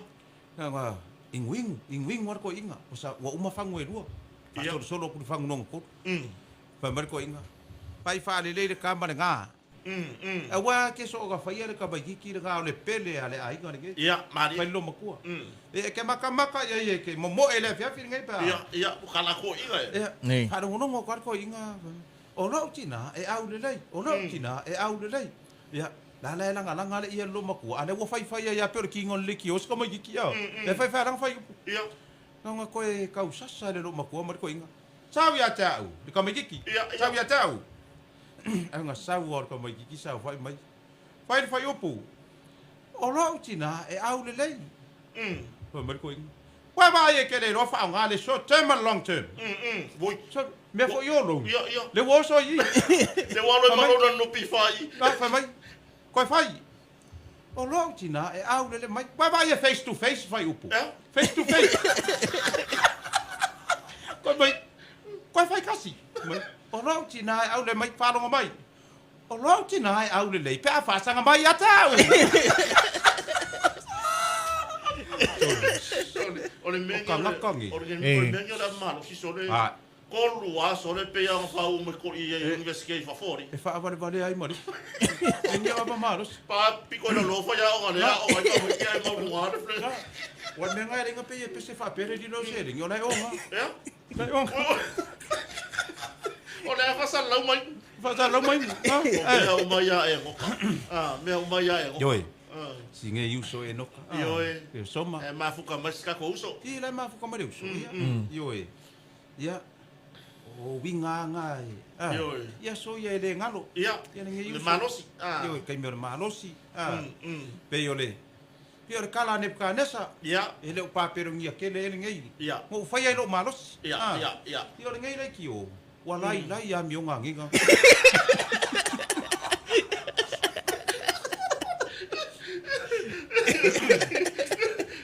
Ngā inguingu, inguingu ar ko inga. O sa ua uma fangu e lua. Fa solo ku fangu nongo ko. Fa mar ko inga. Pai fa le le ka ma nga. A wa ke so ga fa ia le ka ba kiki le ga le pele ale ai ga le. Ia, mari. Fa lo makua. E ke maka maka ia ia ke momo ele fia fi ngai pa. Ia, ia, kala ko inga e. Fa nongo ko ko inga. O lo tina e au le lei. O lo tina e au le lei. Ia La la la la le ia lo makua ale ua fai fai ia pe o le kingo le ki o se ka mai kiki a. Le fai fai ranga fai. Ia. Nga koe kau sasa le lo makua ma ko inga. Sau ia tau, le ka mai kiki. Sau ia tau. Ai nga sau o ka mai kiki sau fai mai. Fai fai opu. O lo tina e au le lei. Fai mai ko inga. Wa ba ye ke le lo fa nga le short term and long term. Voi. So me fo yo lo. Ia, ia. Le wo so i. Le wa lo ma lo no pi fai. Fai mai. Koe fai. O lou tina e au lele mai. Vai vai e face to face fai upu. Face to face. Koe mai. Koe fai kasi. O lou tina e au le mai whalongo mai. O lou tina e au lele. Pe a whasanga mai a tau. O le mengi. O kangakangi. O le mengi o le malo si sole. Kolua sole pe ia whau me ko i university i whafori. E whaawale ai mari. E nia apa maros. Pa piko na lofa ia o ngale o ai ka hoki ai mau lunga le fle. Wa me ngai ringa pe e pese whapere di no se ringi o lai onga. Ia? Lai onga. O le whasa lau mai. Whasa lau mai. Mea umai ia e ngoka. Mea umai ia e ngoka. Ioe. Singe uso e noka. Ioe. E soma. E mafuka mai sikako uso. I lai mafuka mai uso. Ioe. Ia. O winga ngai. Ia so ia le ngalo. Ia. Ia le malosi. Ia kai me malosi. Pe ole. Pei o le kala a Nebukanesa. Ia. E le o Papelonia tele e lenei. Ia. Na ou faia ai lou malosi. Ia, Ah. ia, ia. Ia o lenei leitio, ua lailai amioga agiga.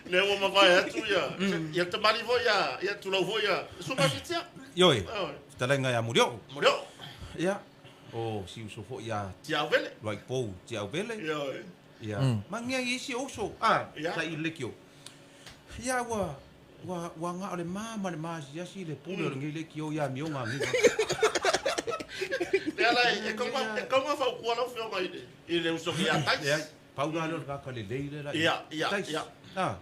Lea ua mavae atu ia, ia le tamalii foi ia, ia tulou foi ia, Susuga Fitia. Ioe, Ioe. fetalaiga ia Mulioo. Mulioo. Ia, o si uso foi ia Tiauvele. Luaipou Tiauvele. Ioe. Ia, magia i isi uso, a, Ia. sa i le leitio. Ia ua ua ua gao le ma ma le maasiasi le pule o lenei leitio i amioga agiga. Lea la e kaunga, e kaunga faukua lau afioga i le, i le uso ia Tais. Leai, pau la lea o le tagata lelei lea la i. Ia, ia, Tais. ia. A.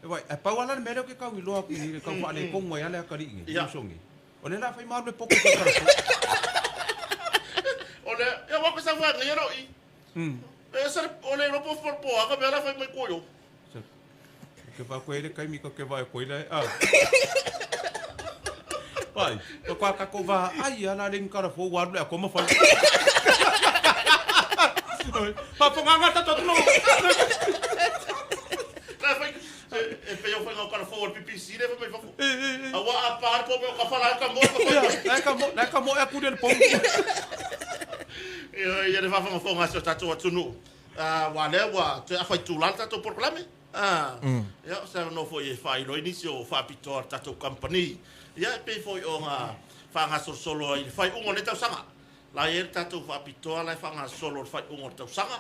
E vai, e pau lava la le mea lea ou te tau iloa atu i le tau faaletonu ai lava le atalii nei, Ia. uso nei. O lea la fai malu le poto i le O le, ia wako sa wha ngai ro i. E sa o le ropo for po aka me ala fai mai koyo. Ke va koe le kaimi ka ke va koe le. Ah. Vai, ko kwa ka ko va ai ala le nkara fo wa le ko ma fa. Pa po nganga ta to no. La fai e pe yo fai ngau kala fo o PPC le fai mai fafo. A wa a par po me o ka fala ka mo ka fai. La ka mo la ka mo e ku le po. Ia ia le faafogafoga a si o tatou atunuu. Ah, ua lea ua toe afaitulā le tatou polokalame. Ah, ia o se avanoa foi e faailoa ai nisi o faapitoa a le tatou kamupani. Ia e pei foi ona faagasolosolo ai i le faaiuga o lenei tausaga. La e i ai le tatou faapitoa la e faagasolo i le faaiuga o le tausaga.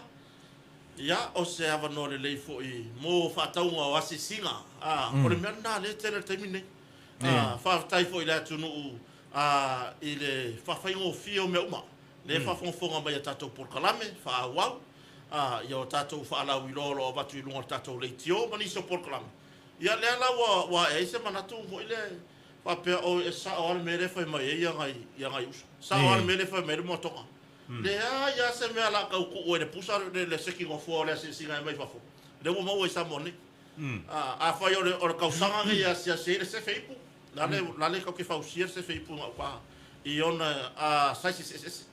Ia o se avanoa lelei foi mo faatauga o asiasiga. Ah, o le mea lena lea e tele i le taimi lenei. Ah, faafetai foi i le atunuu ah, i le faafaigofie o mea uma. Lea e faafogafoga mai i a tatou polokalame faaauau, a, ia o tatou faalauiloa o lo o avatu i luga o le tatou leitio ma nisi o polokalame. Ia lea la ua, ua ae ai se manatu foi lea faapea, oi, e sao lava le mea lea e fai mai ai ia nai, ia nai uso. Sao lava le mea lea e fai mai ai le moatoga. Leai lava se mea o le a tau tuu ai le pusa le, le seki nofoa o le asiasiga e mai fafo. Lea ua maua i Samoa nei. A, afai o le, o le kausaga lenei e asiasi ai le sefe ipu, la le, la le tatou te fausia le sefe ipu i gauta i ona sizes eseese.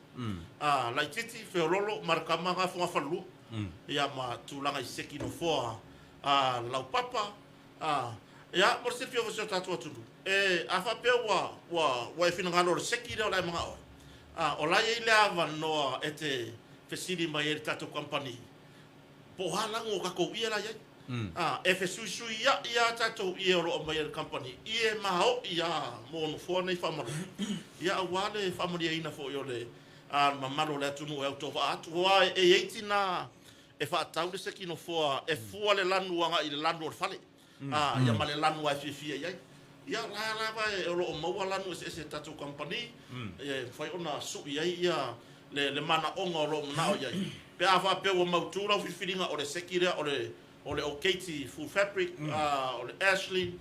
A, laitiiti, feololo ma le tama na fogafalelua. Ia ma tulaga i seki nofoa a laupapa. A, ia, mo le silafia foi e si o tatou atunuu, e, a faapea ua, ua, ua e finagalo o le seki lea o le a e manao ai, a, o la e i ai le avanoa e te fesili mai ai i le tatou kamupani, Po o a lagu o tatou ie la i ai. A, e fesuisuiaʻi lava tatou ie o lo o aumai e le kamupani, ie maoʻi lava mo nofoa nei faamalu. Ia aua le faamalieina foi o le mamalu o le atunuu e autovaa atu. Aua e i ai tina e faatau le seki nofoa e fua le lanu agai i le lanu o le fale, a, ia ma le lanu lava e fiafia i ai. Ia, la lava e o lo o maua lanu eseese e tatou kamupani, e mafai ona sui ai ia le le manaoga o lo o manao i ai. Pe a faapea ua mautu lau filifiliga o le seki lea o le o le Okaiti full fabric, o le Ashley,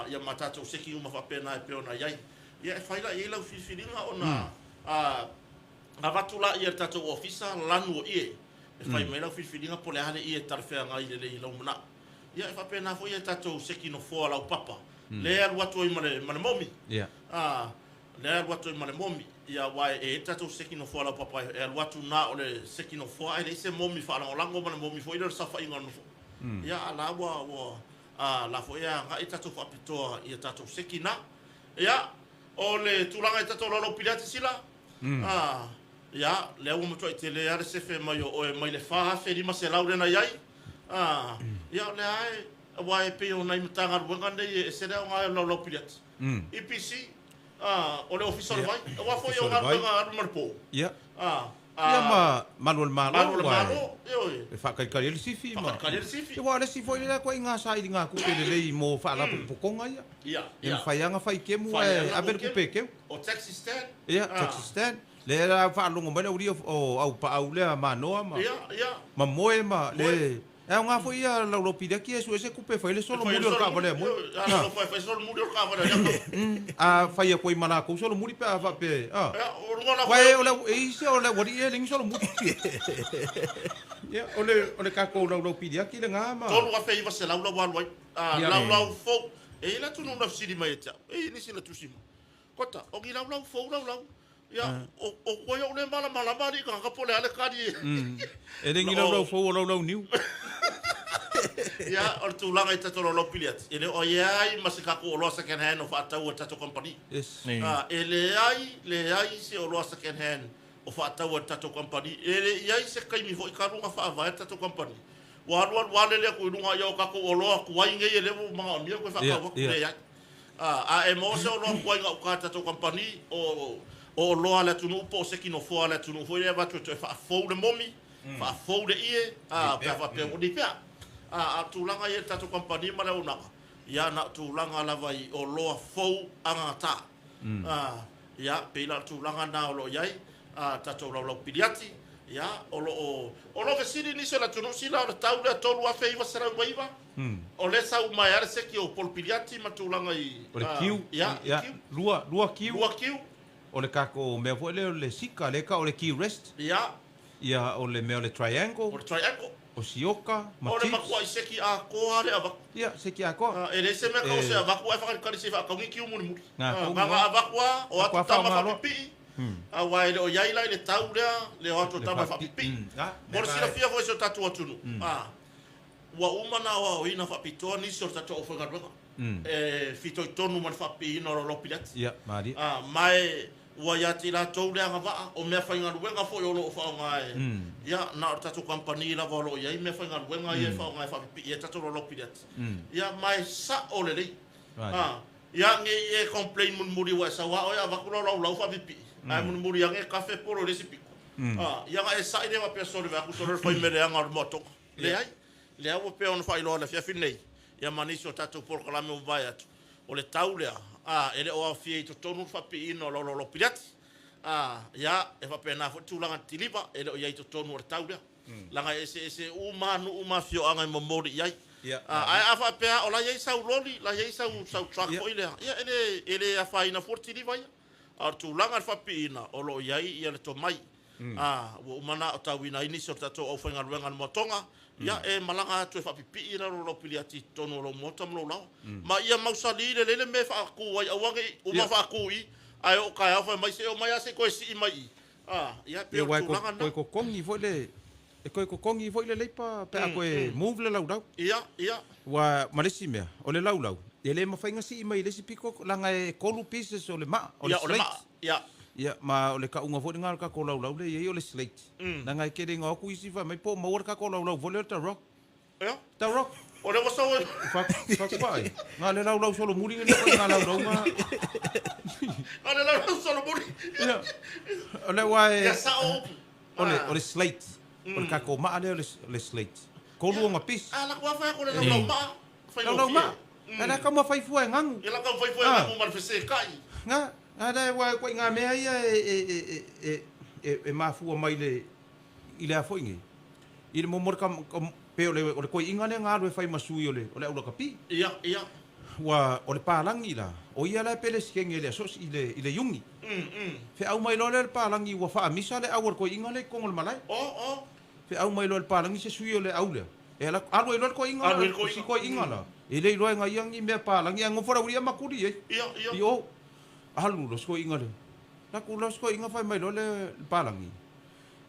ia ma tatou seki uma faapena e pei ona i ai. Ia e fai la i ai lau filifiliga ona avatu laia e le tatou ofisa lanu o ie e fai mai lau filifiliga po o le a le ie e talafeagai lelei i lou manao. Ia e faapena foi ia tatou seki nofoa laupapa lea e alu atu ai ma le ma le momi. Ia. A, lea e alu atu ai ma le momi. Ia aua e i ai le tatou seki nofoa laupapa e alu atu na o le seki nofoa ae leai se momi faalagolago ma le momi foi lea o le saofaiga o le nofoa. Ia a la ua ua a la foi e agai tatou faapitoa i a tatou seki na. Ia, o le tulaga i tatou laulau piliati sila, a, ia, lea ua matuai tele lava le sefe mai o oe mai le 4,500 lea na i ai, a, ia, o lea lava e, aua e pei o nai Matagaluega nei e ese le aoga o le laulau piliati. EPC, a, o le Ofisa o le Vai, aua foi o galuega alu ma le po. Ia. A, Ia ma Malu o le Malo. Malu o le Malo, ioe. E faakalikali ai le sifi ma. Faakalikali ai le sifi. Ia aua o le isi foi lea koe i ngā sailiga tupe lelei mo faalapotopotoga ia. Ia, E ia. mafai lava ona fai kemu Fai ae lava ave le kemu. tupe e keu. O taxi stand. Ia, taxi stand. Lea la faalogo mai le aualii o Aupaau lea Manoa ma Ia, ia. ma moe ma le Moe. E aoga foi ia laulau piliaki e sue se tupe e fai le E fai solomuli le o le kaavale a solomuli. moe. Ioe, a la fai fai solomuli o le kaavale a ia. A fai atu ai ma lakou solomuli pe a faapea, a. Ia, o luga la Uae foi. o le e i se o le aualii e leai ni solomuli. Ia, o le o le tatou laulau piliaki lena ma. 3,900 la ua alu ai. A, Ia. laulau fou. E i ai le atunuu na fesili mai ia te au. E i ai nisi na tusi mai. Kota, o ni laulau fou laulau. Ia, o o koe ou le malamalama alii tagata po o le a le kali e. E le ni laulau fou o laulau niu. Ia, o le tulaga i tatou laulau piliati, e le o iai ma se tatou oloa second hand o faatau a le tatou kamupani. Yes. E leai, leai se oloa second hand o faatau a le tatou kamupani. E le i ai se taimi foi talu ona faavae le tatou kamupani, ua alualu alele atu i luga ia o tatou oloa tuai nei e le ua manaomia toe faatau atu. Leai. A e maua se oloa tuai gauta a le tatou kamupani, o oloa a le atunuu po o se kinofoa a le atunuu foi lea e avatu e toe faafou le momi, faafou le ie, pe a faapea ua lipea. A o le tulaga ia i le tatou kamupani ma le auaunaga, ia na o tulaga lava i oloa fou agagata. Ia, pei la o le tulaga lena o lo o i ai a tatou laulau piliati, ia, o lo o, o lo o fesili nisi o le atunuu, sila o le tau lea $3,999, o lea e sau uma ai lava le seki o polo piliati ma tulaga i, O le kiu, ia, ia, kiu. lua, lua kiu. Lua kiu. O le tatou mea foi lea o le sika, lea e tau o le key rest. Ia. Ia, o le mea o le triangle. O le triangle. O sioka ma O le tips. matuai seki atoa lava le avatu. Ia, seki atoa. E leai se mea tau o se avatu ae fakalikali se i faatauni kiu mulimuli. Ngā Na kou ona noa. avatu lava, o atu Matua tama whaonga loa. faapipii, aua e le o i ai la i le tau lea, le o atu o Le tama e faapipii. faapipii. Ah, Mo le mea silafia foi e si o tatou atunuu, ua uma ona aoaoina faapitoa nisi o le tatou aufaigaluega e fitoitonu ma le faapipiiina o laulau piliati. Ia, malie. Ma e ua ia te i latou le agavaa o meafaigaluega foi o lo o faaaoga e, ia, na o le tatou kamupani lava o lo o i ai meafaigaluega ia e faaaoga e faapipii ai tatou laulau piliati. Ia, ma e sao lelei. Ia, ne i e complain mulimuli ua e sau lava oe avatu lau laulau faapipii, ae mulimuli ane e kafe polo i le isi pito. Ia, ona e sa'i lea faapea sole vaeatu sole le fai mea leaga o le moatoga. Leai, lea ua pei ona faailoa i le afiafi lenei, ia ma nisi o tatou polokalame ua mavae atu, o le tau lea, a, e le o aofia i totonu le faapipiina o lau laulau piliati. A, ia, e faapena foi le tulaga i le tiliva, e le o i ai i totonu o le tau lea. Leaga e eseese uma lava nuu ma afioaga e momoli i ai. A, ae a faapea o la e i ai sau loli, la e i ai sau, sau truck foi lea, ia e le, e le afaina fua le tiliva ia. A o le tulaga i le faapipiina, o lo o i ai ia le tomai. Ā, ua uma ona aotauina ai nisi o le tatou aufaigaluega a le moatoga, ia, e malaga atu e faapipii lalo o lau piliati i totonu o lou maota ma lou laoa. Ma ia mausali lelei le mea e faatu ai, aua ne i uma faatu i i, ae oo taeao fai mai, se i omai lava se i toe sii mai i i. Ā, ia, e pei o le tulaga lena. Toe totogi foi le, e toe totogi foi le leipa pe a toe move le laulau. Ia, ia. Ua, ma le isi mea, o le laulau, e le mafai ona sii mai i le isi pito, leaga e tolu pieces o le maa, o le Ia, o le slate. maa, ia. Ia, ma o le kauga foi lena o le tatou laulau lea e i ai o le slate. Leaga e tele ina o atu isi fai mai po o maua le tatou laulau foi lea o le The Rock. Ia. The Rock. O lea ua sau ai. Faatuai. Na le laulau solomuli lea foi na laulau na. Na le laulau solomuli. Ia. O lea ua e. Ia sao upu. O le, o le slate. O le tatou maa lea o le slate. Tolu ona pisi. A la kua fai ko le laulau maa. Laulau maa. E la kau fai fua e ngagu. E la kau fai fua e ngagu ma le fesekai. Nga, nga lea ua koe ngā mea ia e, e, e, e, e, e mafua mai le, i le a foi nei. I le momo o le ka, ka, pe o le, o le koiiga lea na alu e fai ma sui o le, o le aulakapi. Ia, ia. Ua, o le palagi la, o ia la e pelesikenge i le aso, i le, i le Iuni. Feau mai loa lea le palagi ua faamisa le au a le koiiga lea i totonu o le malae. O, o. Feau mai loa le palagi se sui o le au lea. E ala, alu ai loa le koiiga la, Alu ai le koiiga. si koiiga la. E le iloa e nga ia ni mea palagi, ae nofo le aualii a makuli ai. Ia, ia. I o, alu loa si koiiga lea. Laku loa si koiiga fai mai loa le palagi.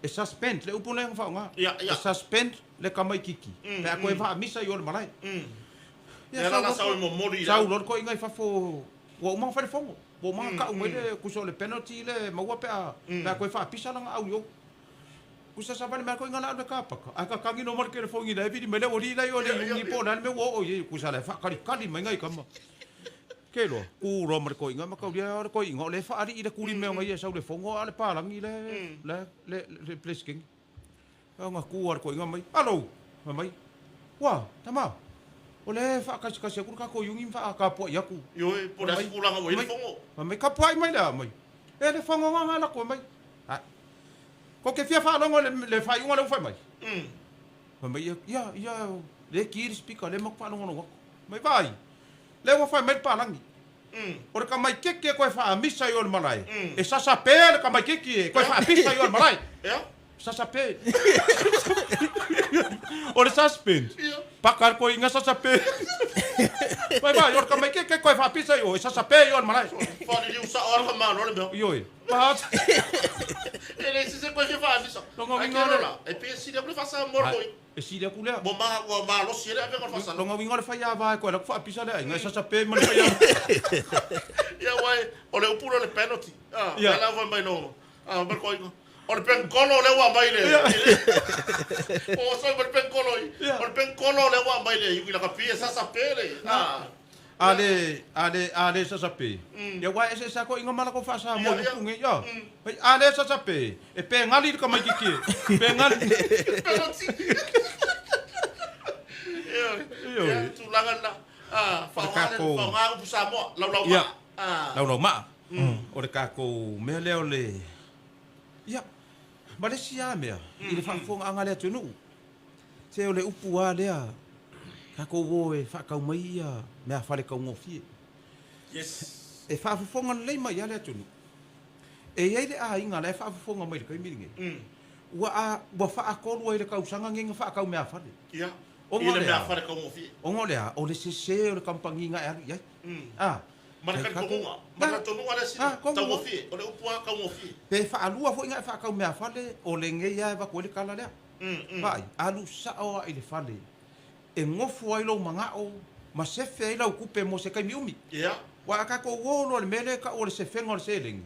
E suspend, le upu lea na faaaoga. Ia, ia. E suspend le tamaititi, pe a toe faamisa i o le malae. Ia, Lea la la sau sau e loa, momoli i le sau au. loa le koiiga i fafo, ua uma ona fai le fono. Ua uma ona kau mai le kusa o le penalty le maua pe a, pe a toe faapisa lana au i o. Kusa sa vale mea koiga la alu e kapaka. Ae kakagi no mai le telefoni la e vili mai le ua li lai o le iuni po o le a le mea ua oo i ai. Kusa la e faakalikali mai ngai kama. Ke loa, ku loa ma le koiga ma kaulia o le koiga o le faalii le kuli mea o ngai e sau le fono a o le palagi le, le, le, le Peresetene. Ona ku a le koiga mai, Alo! Fai mai, Ua, tama, o le faakasikasi atu le tatou iuni ma faakapuai atu. Ioe, po o le a se tulaga ua i ai le fono. Fai mai, Kapuai mai le a mai? E le fono nga lako mai. Ai. Ko ke fia faalogo le le faaiuga lea ua fai mai. Fai mai ia, ia, ia, le ki le speaker lea maku faalogologo atu. Mai vaai, lea ua fai mai le palagi. O le tamaikeke e koe faamisa i o le malae. E sasa pea le tamaikeke e koe faapisa i o le malae. Ea? Sasa pe. O le suspend. Paka le koiga sasa pe. Mai vai, o le tamaikeke koe faapisa i o, e sasa pe i o le malae. Faaliliu sao lava le malo le mea. Ioe. Paha. E le se se koe fia faavisa. Loga Ai uiga ke le- lola, e pe sili aku le faa-Samoa le koi. E sili aku lea. Mo ma ua malosi ai le avega o le faasala. Loga uiga o le faiava e koe la ku faapisa le aiga e sasa pe ma le faiava. Ia uai, o le upu lea o le penalty. Ah, Ia. lea la ua mai lo. Ah, mai koinga. O le penkolo lea ua mai le. O so mai le penkolo i. Ia. O le penkolo lea ua mai le i la kapia sasa pe le. Ah. A le a le a le sasa pe. Ia uai e se sa ko inga mala ko faasa mo Ia, ia. upu nge ia. Ai a le sasa pe. E pe ngali le kamaikiki. Pe ngali. Penalty. Ia. Ia. Ia, tulaga na. Ah, whaonga le Kako. whaonga upu Samoa, lau lau Ia. ma. Ah. Lau lau maa. O le kākou mea lea o le... Ia, ma le isi lava mea, i le faafofogaaga a le atunuu. Se o le upu lava lea, kākou o e faakau mai ia mea falekaugofie. Yes. E faafofoga lelei mai a le atunuu. E iai le aiga la e faafofoga mai le taimi lenei. Ua a, ua faatolu ai le tausaga gega faakau mea fale. Ia. O I le ngolea. mea whare kaungofie. Ona o lea, o le sesē o le kampagiga e alu i ai. A, Ma le tai kalitonuga. kākou- Ma le kalitonuga le Ah, sina. kongu. Taugofie. O le upu a kaungofie. Pe faalua foʻi ga e faakau mea fale, o legei a e vaku ai le kala lea. Vaai, alu saʻo aʻi le fale. E gofo ai lou magao, ma sefe ai lau kupe mo se kaimi umi. Ia. Ua a kākou o loa le mea lea e kaʻu o le sefega o le selegi.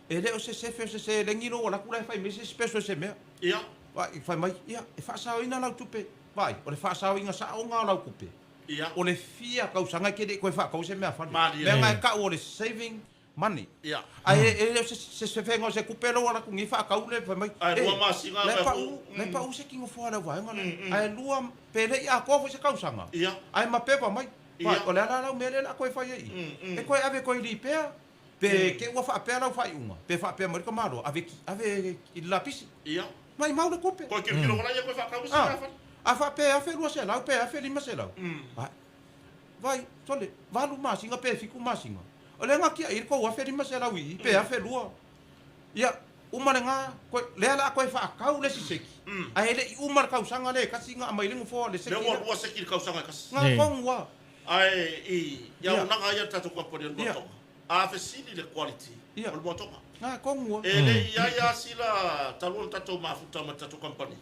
E le o se sefe o se selegi lou alaku la e fai mai se special se mea. Ia. Vaai, fai mai, ia, e faasaoina lau tupe. Vaai, o le faasaoiga saʻoga o lau kupe. Ia. O le fia tausaga e ke leʻi koe faakau se mea fale. Malie. Mea ga e kaʻu o le saving money. Ia. Ae e le o se se sefega o se kupe lou alaku gi faakau le fai mai. Ae eh, lua masina le me pau, fu- le pau se kingo foa le vaega le. Ae lua pe le i atoa foi se tausaga. Ia. Ae mapepa mai. Ia. Vai, o le ala lau mea lea la koe fai ai. E koe ave koe i lipea, pe ke ua faapea lau faaiuga, pe faapea mai le kamalo, ave ki- ave i le lapisi. Ia. Mai mau le kupe. Koe kilo kilo ia koe whakau se Ah, mea whare. a faapea 1200 pe 1500. Vai. Vai, tole, 8 masina pe 7 masina. O le ngakia i ko 1500 i pe 1200. Ia, uma le ngā, koe, lea la koe whaakau le siseki. A hele i uma le kausaga le kasi ngā mai lengu fō le seki. Le ua lua seki le kausaga e kasi. Ngā Eh. kongua. Ae i ia Ia. unaga ia le tatou company o le Ia. motoga. A fesili le quality Ia. o le motoga. Ngā kongua. E le ia ia sila talu ona tatou mafuta ma le tatou company.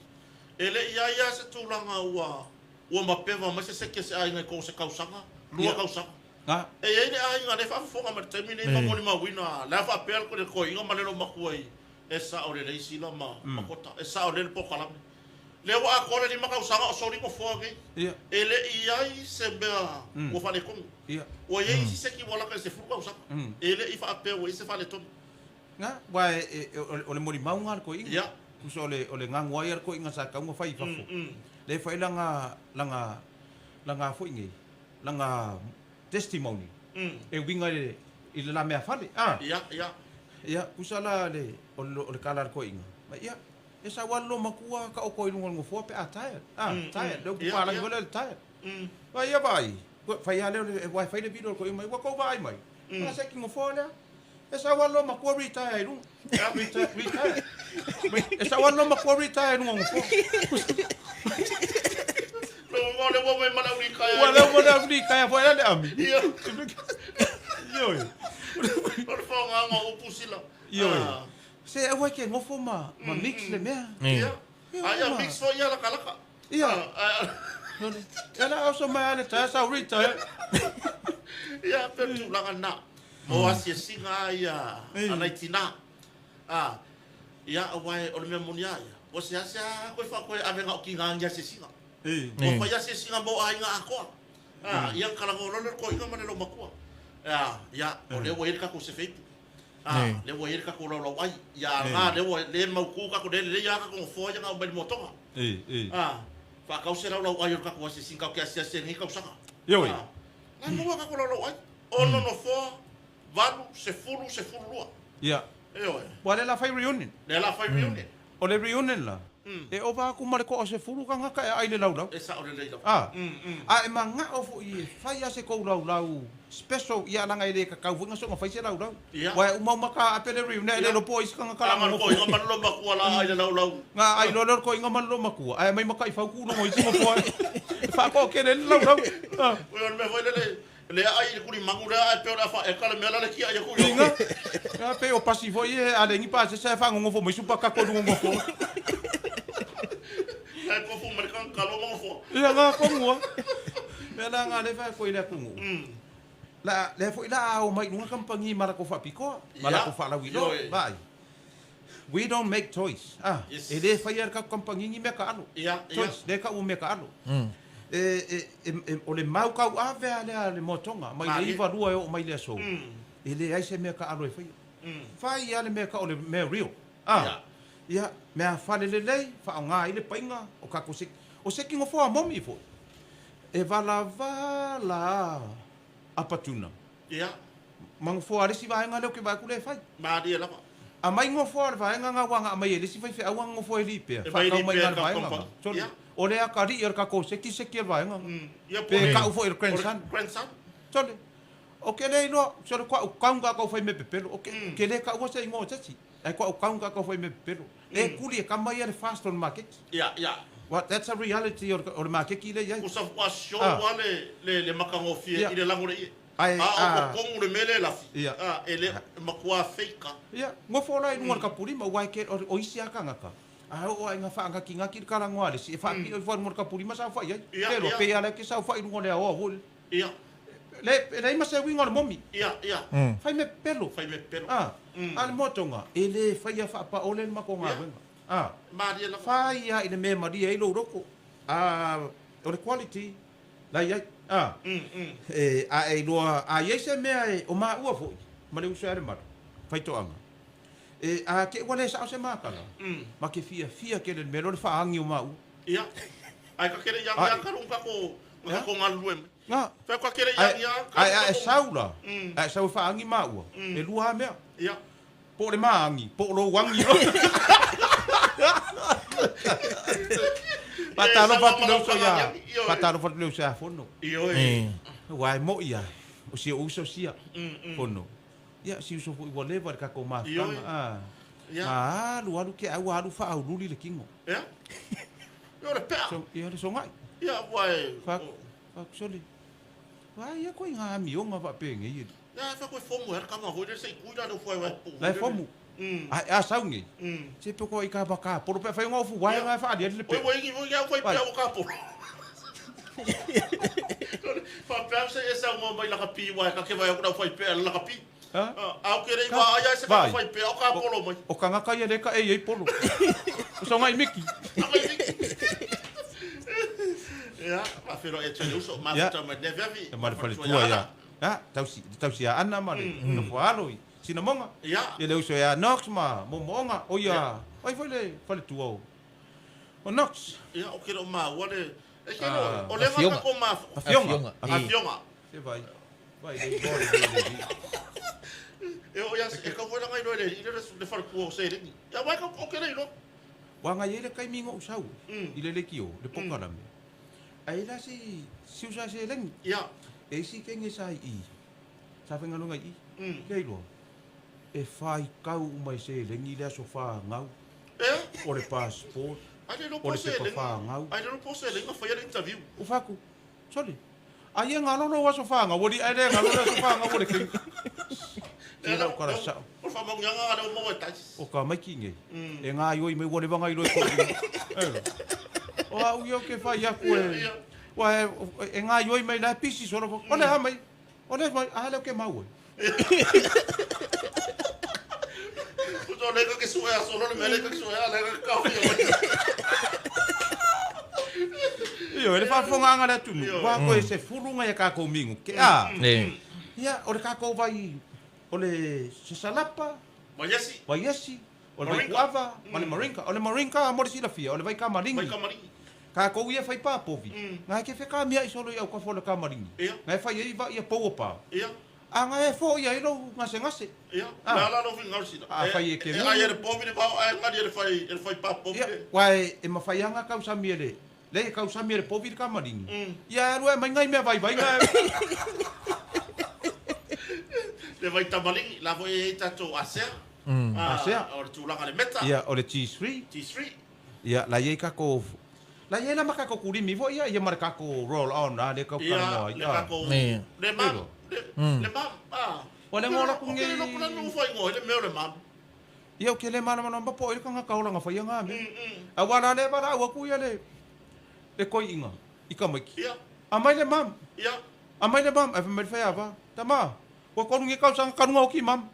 E le ia ia se tulaga ua ua mapeva mai se seki se aiga i kou se kausaga, lua Ia. kausaga. Ngā, E iai le aiga le faafofoga ma le taimi nei ma molimauina, le a faapea le le koiga ma le lo makua i e sao le leisi la ma ma kota, e sao le le pokalame. Le ua atoa le 5 kausaga o soli gofoa nei. ia, E le i ai se mea ua faaletonu. ia. Ua iai isi seki ua laka i se 10 kausaga. E le i faapea ua i se faaletonu. Ngā, wa e, e, e, o le- o le molimau ngā le koiga. Ia. Kusa o le, o le ngāngua ia le koiga sa kaunga fai i fafo. Le fai langa, langa, langa foi nei, langa testimony. E winga le, i le la mea fale. Ah, Ia, ia. ia, kusa la le, o le, o le kala le koiga. Ma ia, e sa walo lo makua ka o koi lunga lunga fua pe a tired. Ah, tired. Le upu Ia, pālangi ia. wale le tired. Vai ia vai. Fai a leo, e wai fai le video ko mai, wa ko vai mai. Mm. Se kingo fo lea. E sa walo makua retire i lunga. Retire, retire. E sa walo makua retire i lunga ngofo. Le ua le ua mai malauri kaya. Wa leo mona uri kaya fo le ami. Ia. Ioi. O le whaonga upu sila. Ioi. Ah, Se e wai ke ngofo ma ma mix le mea. Ia. Ia, Ai, ia ma. mix fo ia laka laka. Ia. Ah, ah, Ela au so mai ale ta sa retire. Ia, pe tulaga na. Mo asiasinga ia anai tina. Ah, ia awai o le mea moni a ia. Ua se ase a koe wha koe awenga o ki ngā ngia asiasinga. Eh. Ua whai asiasinga mo a inga akoa. Ah, ia kalango lolo ko inga mane lo makua. Ah, ia, o le ua ere kako se feipu. Ah, le ua ere kako lau lau ai. Ia ngā le ua le mau ku kako le le ia kako ngofoa ia ngā umai motoga. Eh, eh. Ah, whakau se lau lau ai o le kako asiasinga o ke asiasia ngi kausaga. Ioi. Ah, Nā mua kako lau lau ai. Ono no foa, 8, 10, 12. Ia. E oe. Wa le la fai reunion. Le la whai reunion. O le reunion la. E ova aku ma le ko o se fulu ka ngaka e ai le laulau. E sa o le leila. Ah. A e mangao fo i e fai a se kou laulau special ia langa i le kakau foi ngaso fai se laulau. Ia. Wa e uma uma ka apele reunion e le lopo i se kanga kala Kala ngofo. ko inga manlo makua la ai le lau lau. Ngā ai lolo ko inga man lo makua. Ai mai makai fau ku longo i singo foa. E whako ke le laulau. Ah. Oi on me foi le le. Le ai le kuli mangu le ai pe o le afa e kala mea la le kia ia ku yo. Inga. A pe o pasi foi e ale ngi pa se se fa ngongo mai supa ka ko ngongo fo. Lai ko fu mai kan kalo mo fo. Ia nga ko ngua. Me la nga le fa ko ile ku ngu. La le foi la o mai nunga kampangi mara ko fa piko, mara ko fa la wilo. Vai. We don't make toys. Ah, e le fai ka kampangi ni me ka alo. Toys, le ka u me ka alo. E o le mau kau ave a le motonga, mai le iwa lua e o mai le aso. E le ai se mea ka alo e whaia. Whai a le mea ka o le mea real. Ah, ia, mea whale le lei, wha o ngā i le painga, o kako seki. O seki ngo foa momi fo. E vala vala apatuna. Ia. Mango foa resi vaenga leo ke vae kule e whai. Maari e lava. A mai ngo foa le vaenga ngā wanga a mai e lesi whai whai awa ngo foa e lipea. E mai Whakau mai lipea ngā ka vaenga. kompang. Ia. O le akari i o kako seki seki e vaenga. Ia Pe kau fo i le grandson. Grandson. Tole. O ke le iloa, so le kwa ukaunga kau whai me pepelo. O ke le kau se ingo tati. Ai kwa ukaunga kau whai me pepelo. E kuli e kama ia le fast on market. Ia, ia. Well, that's a reality o le market ki le iai. Usa wa show wa le le makangofie i le lango le i. Ai a o kongu le mele lafi. Ia. A e le makua feika. Ia, ngofo la i lunga le kapuri ma wai ke o isi akangaka. A o ai nga whaanga ki ngā ki karangoa le si e whaaki o whanunga le kapuri ma sa whai ai. Ia, Te ro ia. pe ala ke sa whai lunga le aoa wole. Ia. Le le ima se winga le momi. Ia, ia. Whai me pelo. Whai me pelo. Ah, a le motonga. E le whai a whaapa ole le mako ngā wenga. Ah. Maria la. Whai ia i le me Maria i lo roko. Ah, o le quality. Lai ai. Ah. E a e loa a ia se mea e o maua foi. Ma le uso ale mara. Whai toanga. E a ke wale sa o se makala. Ma ke fia fia ke le melo le whaangi o maua. Ia. Ai ka kere ia ia ka runga ko nga ko ngalue. Nga. Fa ka kere ia ia Ai ai saula. Ai sau whaangi maua. E lua mea. Ia. Po le maangi, po lo wangi. Patalo patlo so ya. Patalo patlo so ya fono. Io e. Wai mo ia. O si uso sia. Fono. Ia si uso foi whatever ka ko ma. Ah. Ah, lu alu ke au alu fa au luli le kingo. Ia. Ia le pea. So ia le songai. Ia wai. Fa fa soli. Wai ia ko inga mi onga va penge ia. Ia fa ko fomu her ka ma ho le se kuida no foi wai pu. Lai fomu. A a saungi. Se pe ko i ka baka. Poro pe fa ngofu wai ngai fa ali le pe. Oi oi oi foi pe o ka poro. Fa pe se esa ngo mai la ka pi wai ka ke vai ko foi pe la ka pi. Ha? A o ke rei wa ai se ka foi pe o ka polo mai. O ka ngaka ia le ka e ei polo. O songai miki. Ia, ma fero e te uso ma ta ma ne vevi. Ma le tua ia. Ha, tausi a ana ma le no fo alo. Sinamonga. Ia. Ia le uso ia Knox ma momonga o ia. Oi foi le fale tua o. O Knox. Ia o ke ro ma wa le e ke ro o le nga ko ma afionga. Afionga. Se vai. Vai le gol le. E o ia e ka vola ngai le i le le fale tua o se le. Ia vai ko o ke le ro. Wa ngai le kai mingo usau. I le le kio le poka la me. Ai la si si usa se lengi. Ia. E si kenge sai i. Sa whenga lunga i. Kei loa. E whai kau mai se lengi le aso wha ngau. E? O le passport. Ai le O le pepa wha ngau. Ai le pose lenga whai le interview. O whaku. Sorry. Ai e ngā lolo aso wha ngau. Wori ai le ngā lolo aso wha ngau. Wori kengi. Te rau kara sao. O wha maunga ngā leo maua e tais. O ka maiki ngei. E ngā ioi me wale wanga i roi ko. O au iau ke whai aku e. Wa e ngā ioi mai lai pisi soro. O le ha mai. O le mai. A leo ke mau e. O le ke sue a solo le mele ke sue a le ka fi. Io le fa fonga nga la tunu. Wa ko se fulunga ya ka ko mingu. Ke a. Ia o le ka ko vai o le salapa. Waiesi. Waiesi. O le vai kuava, o le marinka, o le marinka mo le silafia, o le vai ka maringi. Vai ka maringi. Ka ko ia fai pa povi. Ngai ke fe ka mia i solo ia ka fo le ka maringi. Ngai fai ia va ia powo pa. Ia. A ngai fo ia ilo ngase ngase. Ia. La la lo finga sila. A fai e ke. Ai ele povi le va ai ngari ele fai pa povi. Wai e mawhaianga kau sa miele. Le kau sa miele povi le ka maringi. Ia aru e mai ngai mea vai vai ngai. Le vai tamaringi la voi e tato asea. Asea. O le tulaga le meta. Ia o le G3. G3. Ia la ia ka ko La i ai la ma kako kulimi fo ia ia ma le kako roll on a le kau Ia, kalamoa le ia. kako Ia. le mam le le mam ah. Wa le ngola ku O ke le nge- loko la nu fai ngoi le mea o le mam. Ia o ke le mana mana ma po i le kanga kaulanga fai nga me. A wa la le va la wa ku ia le le koi inga i ka maiki. Ia, A mai le mam, ia. a mai le mam, a mai le fai ava. Tama. Wa konu nge kau sanga kanunga o ki mam.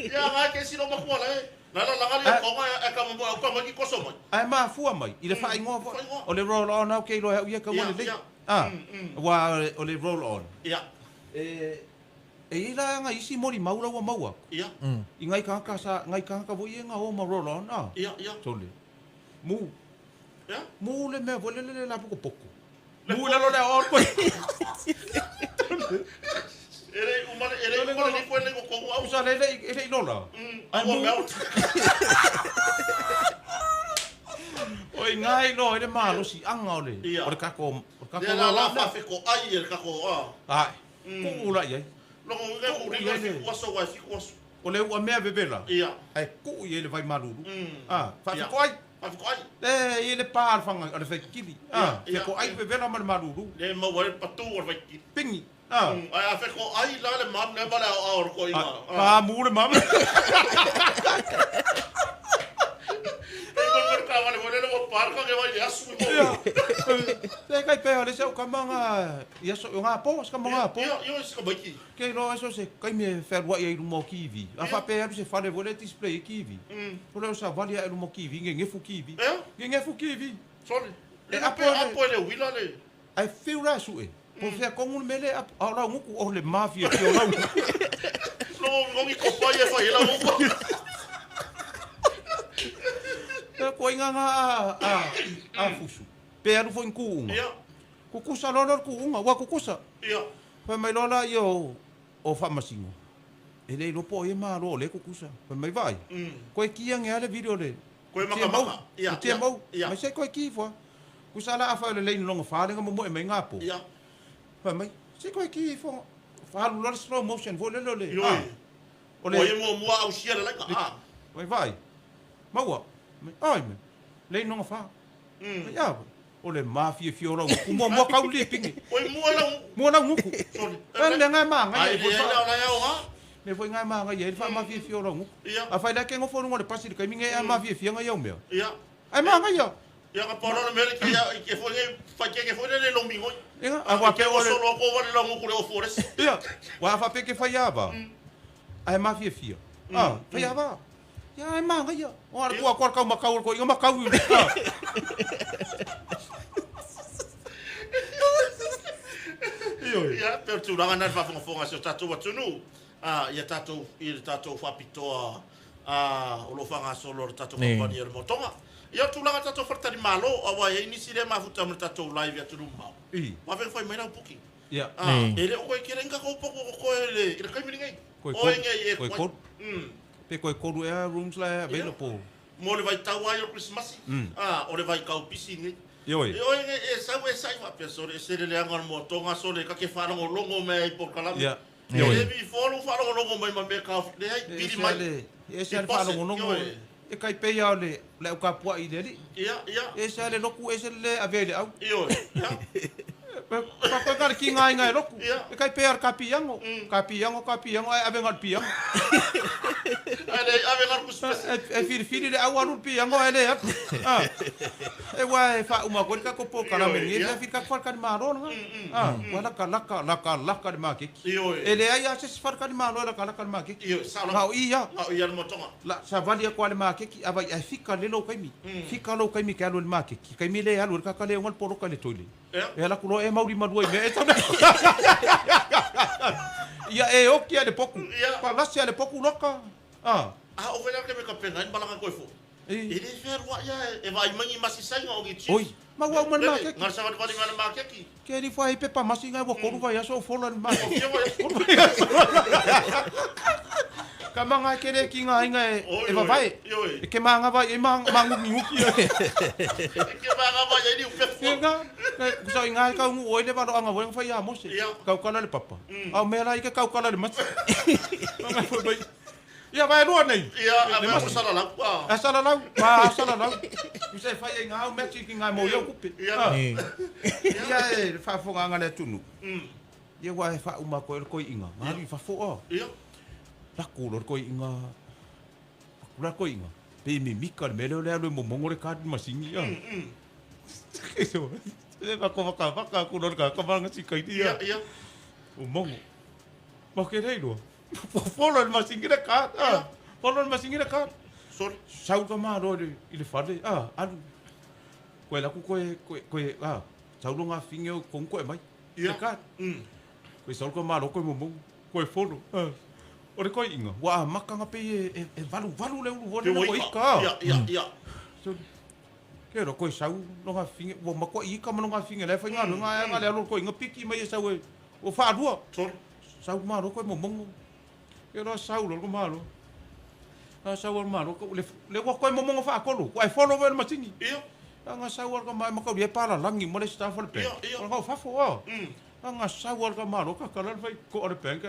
Ia ngai ke silo makua le. La la la ngali Ah. ko ngai e ka mo ka mo ki koso mai. Ai ma fua mai i le wha ingoa fo. Whaingoa. O le roll on au ke iloa hau ia ka Ia, wale le. ia. Ah. Wa o le roll on. Ia, E e i la nga isi mori maula ua maua. ia, I ngai kanga sa ngai kanga vo ia nga o ma roll on ah. ia, ia. Tole. Mu Ia. mu le mea vo le le le la poko poko. Mu le lo le o ko. Ere umale ere umale ni koe le ko ko au. Usa le le e le lola. Ai mo mea. O i ngai lo e le malo si anga o le. Ia. O le kako o le kako. Le la la fa fe ko ai e kako ah. Ai. Ku ula ia. Longo ngai ko ringa fi kuaso wa fi kuaso. O le ua mea bebela. Ia. Ai ku i le vai malulu. Ah, fa Ia. ko ai. Fa fi ko ai. Le i le pa al fanga o le fai kili. Ah, Ia, fe ko ia. ai bebela ma le malulu. Le mau ai patu o vai ki. Pingi. Ah. Ai a fe ko ai la le mam le bala o ko inga. Pa mu le mama. Pe ko ko ka vale vale le parka ke vai le asu mo. Te kai pe ole se o kamanga ia so nga po se kamanga po. Ia, ia se ka mai ki. Ke lo eso se kai me ferwa ia irumo kivi. A fa pe aru se fale vole display kivi. O le sa vali ia irumo kivi nge ngefu kivi. Ia. Nge ngefu kivi. Sorry. E Le apo apo le- apo le wila le. Ai fiu la su e. Po fea kongu mele a a la nguku o le mafia ki o lau. Longo ngongi ko pa ia fa ila mo. Te ko inga nga a a a fusu. Pe aru fo ku unga. Ia, Kukusa lolo ku unga wa kukusa. ia. Fai mai lola ia o o whamasingo. E le lopo e malo le kukusa. Fai mai vai. Koe kia nge ale video le. Koe makamaka. Ia. Ia, Tia mau. ia. Mai se koe ki fua. Kusa la afa le leinu longa whalenga mo mo e mai ngā po. Ia. Fai mai. Se koe ki fua. Whalu lola slow motion fo le le. Ioi. Ah, O O e le. mo mua au sia le laika. Ah. Mai vai. Maua. Mai ai me. Leinu longa wha. Mai ia. O le mafia fiola. Ku mua mua kau li pingi. O e mua la. Mua na nguku. Sorry. Ai le ngai maa ngai. Ai le la la ia o ha. Me foi ngai maa ngai. E wha mafia fiola nguku. Ia. A whai la ke ngofo nunga le pasi le kaimi ngai a mafia fia ngai au mea. Ia. Ai maa ngai ia. Ia ka poro le mele ki ia ke fo ngai fa ke ke fo le lo mingoi. Inga, a wā Ke pe o o le... solo ko vale la nguku le o forest. Ia, wā wha pe ke whai ava. Ai mafia fia. Ah, whai ava. Ia, ai maa ngai ia. O ara kua kua kau makau ko inga makau. Ah. Ia, pe o tūranga nā whawhangafonga se o tātou atunu. Ah, ia tātou, i le tātou whapitoa, ah, o lo whanga solo o le tātou Nei. kompani o le motonga. Ia o tūranga tātou wharatari malo, awa e inisi le mafuta mo le tātou live ia tunu mau. I. Wawhenga whai mai rau puki. Ia. Ah, Nei. e le o koe kere nga kau poko ko koe le, i le kaimiri ngai. Koe Oe koru- ngai e koe koe. koru. Pe koe koru ea rooms la ea available. Mo le vai tau ai o Christmas. Ah, o le vai kau pisi ngai. Ioi. E oe ngai e sau e sai wapea sore, e sere le anga o le motonga sore, ka ke wharongo longo mea i porkalame. Ia. E Ioi. le mi folu wharongo longo mai ma mea ka le ai E piri se mai. ale, e se ale Deposit, whalongonongo. ioi. E kai pe ia o le, le au kapua i le ali. Ia, ia. E se ale loku, e se le ave le au. Ioi. Ia. Pa koe ngā ki ngā inga e loku. Ia. E kai pe ar ka piango. Ka piango, ka piango, ai ave ngā piango. Ai le ave ngā ku spesi. E e whiriwhiri le au aru piango e le atu. Ah. E wā e wha uma koe ka kopo karame Ioi, ni. E ia. le whiri ka wharkani mā rona. Ah, wa laka laka laka laka le mā keki. Ioi. E le ai a se wharkani mā rona laka laka le mā keki. Ioi, sa Ngā la. o ia. Ngā o ia le motonga. La sa vali a kwa le mā keki a vai ai fika le lo kaimi. Fika lo kaimi ke alu le mā keki. Kaimi le alu le kakale o ngā poroka le toile. Ia. E ala kulo e mauri marua i mea e tana. Ia e oki a le poku. Ia. Pa lasi a le poku loka. Ah. Ah, o wena ke me ka penga in balanga koe fo. E. E le wherua ia e vai mangi masi sainga o ki chiefs. Oi. Ma ua uma le mā Lele, keki. Ngā sa wani ngā mā keki. Ke ri whai pepa masi ngai wa koru vai aso o fola le mā keki. Ia wai. Ka manga ke re ki ngā inga e, Oi, e vavae. oi, oi. E ke manga vai e manga nguki nguki. E ke manga vai e ni Ke upefu. ngā, kusa i ngā kau ngu oi le valo anga wai whai a mose. Ia. Kau kala le papa. Au mea la i ke kau kala le mati. Manga whai mai. Ia vai rua nei. Ia, a mea ko sala lau. Ah. A sala lau, pa a sala lau. Usa e fai ai ngā au mea tiki ngā mō iau kupe. Ia e le faafofoga le atunuu. Ia ua e faauma koe o le koiiga. Ngā alu i fafo a. Lako lo le koiiga. Aku la koiiga. Pe mimika le mea lea o le alu e momogo le card masingi a. E waka waka waka aku lo le kaka manga sika i ia. Momogo. Ma ke rei loa. Folo le masingi le card. Folo le masingi le card. Sorry. Sau ka malo i le fale. Alu. Koe laku koe koe a sau lo ngā finge o kongu koe mai. Le card. Koe sau ka malo koe momogo. Koe folo. O le koe inga. Wa makanga pe e valu valu le ulu vole le koe ika. Ia. Ke ro koe sau lo ngā finge. Wa makoa ika ma lo ngā finge le whai ngā ngā ngā le alo koe inga piki mai e sau e o whārua. Sorry. Sau malo koe momongo. Ke roa sau lo malo. A sau al malo ko le wa koe momongo whaakolo. Ko ai folo le matingi. Ia. Nga sau al ka mai makau e pala langi mo le staff o le bank. Ia. O ngau fafo a. Nga sau al ka malo ka kala le whai ko le bank.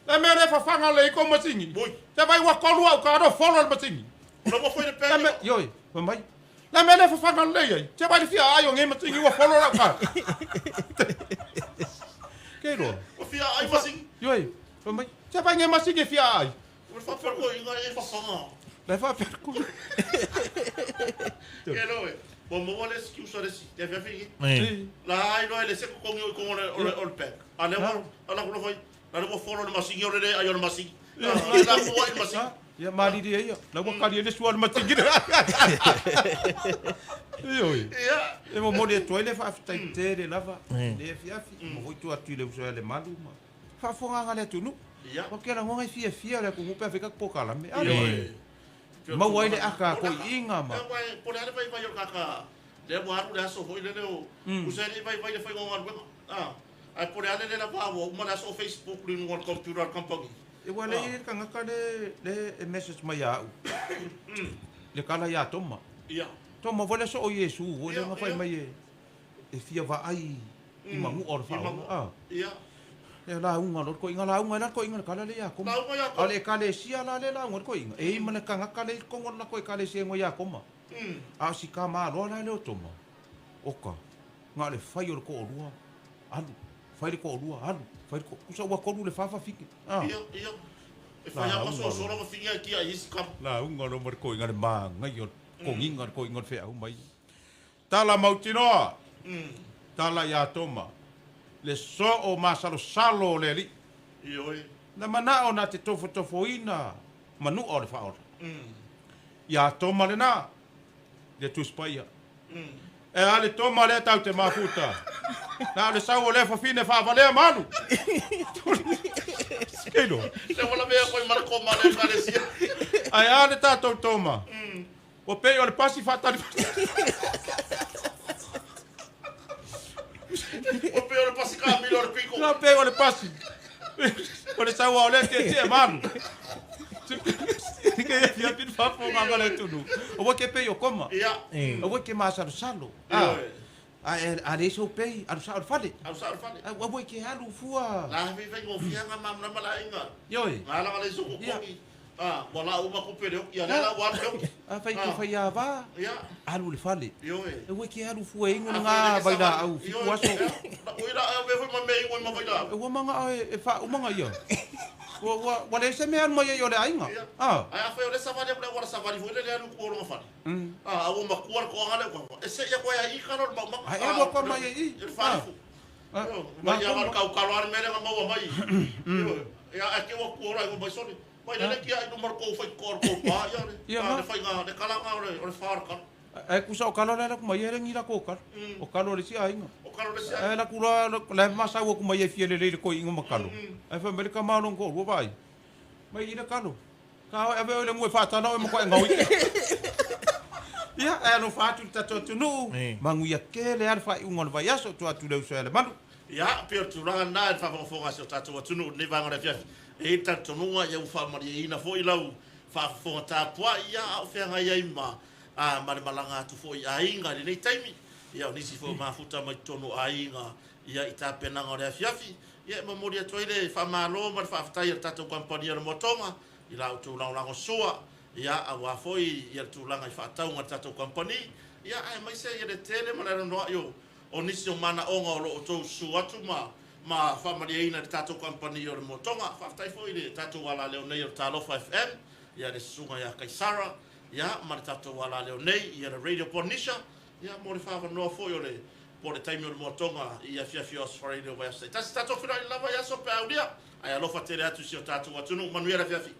Le mea le whawhanga le i ko matingi. Te vai wa kolu au ka aro folo le matingi. O le wafoi le bank. Ioi, wha mai. Le mea le whawhanga le ai. Te vai le fia ai o nge matingi wa folo rau ka. Ke roa. O fia ai masingi. Ioi, wha mai. Te vai nge masingi fia ai. O le whawhanga i ngā e whawhanga. Le whawhanga. Ke roa e. Mo mo le excuse le si. Te fia. La ai roa le se kongi o kongo o le bank. A le wa ala ko foi. La le folo le masingi o le ai o le masingi. La ko ai masingi. Ia mariri ia. La wa kari le sua le masingi. Ioi. Ia. E mo mo le toi le whawhitai tere lava. Le fia fi. Mo hoi tu atu le uso le malu ma. Whawhonga le atunu. Ia. O ke la ngonga fia fia le ku pe feka po kala me. Mau ai le aka ko inga ma. Ia wai po le vai vai o kaka. Le wa aru le aso hoi le leo. Usa le vai vai le whai ngonga luenga. Ai po le ale le la va o ma le aso Facebook le ngonga computer company. E wa le i ka ngaka le message mai au. Le kala ia toma. Ia. Toma vole so o Yesu, vole nga fai mai e fia va ai i mangu o fa. Ia. Le la unga lo ko inga la unga la ko inga kala le ia koma. Ale kale sia la le la unga ko inga. E i mana kanga kale kongo la ko kale sia ngo ia koma. A si ka ma lo la le o toma. Oka. Nga le fai o ko rua. Alu. Fai le ko rua alu. Fai ko kusa wa ko le fafa fiki. Ia ia. E fai a so so lo finga ki a isi ka. La unga lo mar ko inga le ma ngai o ko inga ko inga fe au mai. Tala mautinoa. Tala ia toma. Le so o masalo salo le li. Ioi. Na mana o na te tofo tofoina manu o le whaora. Ia toma le nā. Le tuspaia. E ale toma le tau te mafuta. Nā le sau o le whawhine whawalea malu. Keilo. Le wala mea koe marako male kare sia. Ai ale tātou toma. O pei o le pasi whatari. O pei o le pasi ka milo le piko. Nā pei o le pasi. O le sau o le te te malu. Ke ia pin fafo ngā le tunu. O wa ke pei o koma. Ia. O wa ke masalo salo. A le so pei, alu sa o le fale. Alu sa o le fale. A wa ke alu fua. La fi fai ngofia ngā mamna mala inga. Ioi. Ngā langa le soko kongi. Wa la uma kupe leo. Ia le la wa leo. A fai ke fai a va. Ia. Alu le fale. Ioi. E wa ke alu fua ingo ngā vai la au fitu aso. Oi la au me foi ma me ingo ma vai la. E wa manga e fa umanga ia. Wa le se mea mai o le ainga. Ai a fai o le savali o le wala savali foi le alu ku o longa fale. A o makua ko anga le ko. E se ia ko ia i ka no ma. Ai e wa ko mai i. E fale fu. Ma ia wa ka ka lo me le ma mai. Ia a ke wa ku ora i mai soni. Mai le ki ai no mar ko fai ko ko pa ia le. Le fai nga le kala nga o le far ka. Ai kusa o kalo le ku mai e ngira ko kalo. O kalo le si ainga. O kalo le si. Ai la kula le masa o ku mai e fia le le ko ingo makalo. Ai fa mele ka malo ko ro vai. Mai ina kalo. Ka ave o le mu e fatana o mo ko ngau. Ia ai no fatu ta to tunu. Mangu ia ke le al fa ungo le vai aso tu atu le uso le malu. Ia pe tu ranga na fa fonga se tatu tunu ni vanga le fia. E ta tununga ia ufa mari ina foi lau fa fonga ta poa ia o fenga ia ima. A ma le malanga atu foi ainga le nei taimi. Ia o nisi foi mafuta mai tonu ainga ia i tapenaga o le afiafi. Ia e momoli atu ai le faamālō ma le faafetai a le tatou kampani o le Motoga i la outou lagolago soa Ia, aua foi ia le tulaga i faatauga a le tatou kamupani, ia, aemaise ia le tele ma le anoanoai o, o nisi o manaoga o lo o outou susu atu ma, ma faamalieina i le tatou kamupani o le Motoga. Faafetai foi i le tatou alaleo nei o le Talofa FM, ia le susuga ia Kaisara, ia, ma le tatou alaleo nei, ia le Radio Polynesia, ia, mo le faaavanoa foi o le, po o le taimi o le Motoga i afiafi o Aso Faraile o vaiaso taitasi. Tatou feiloai lava i aso pe a aulia, ae alofa tele atu i si o tatou atunuu. Manuia le afiafi.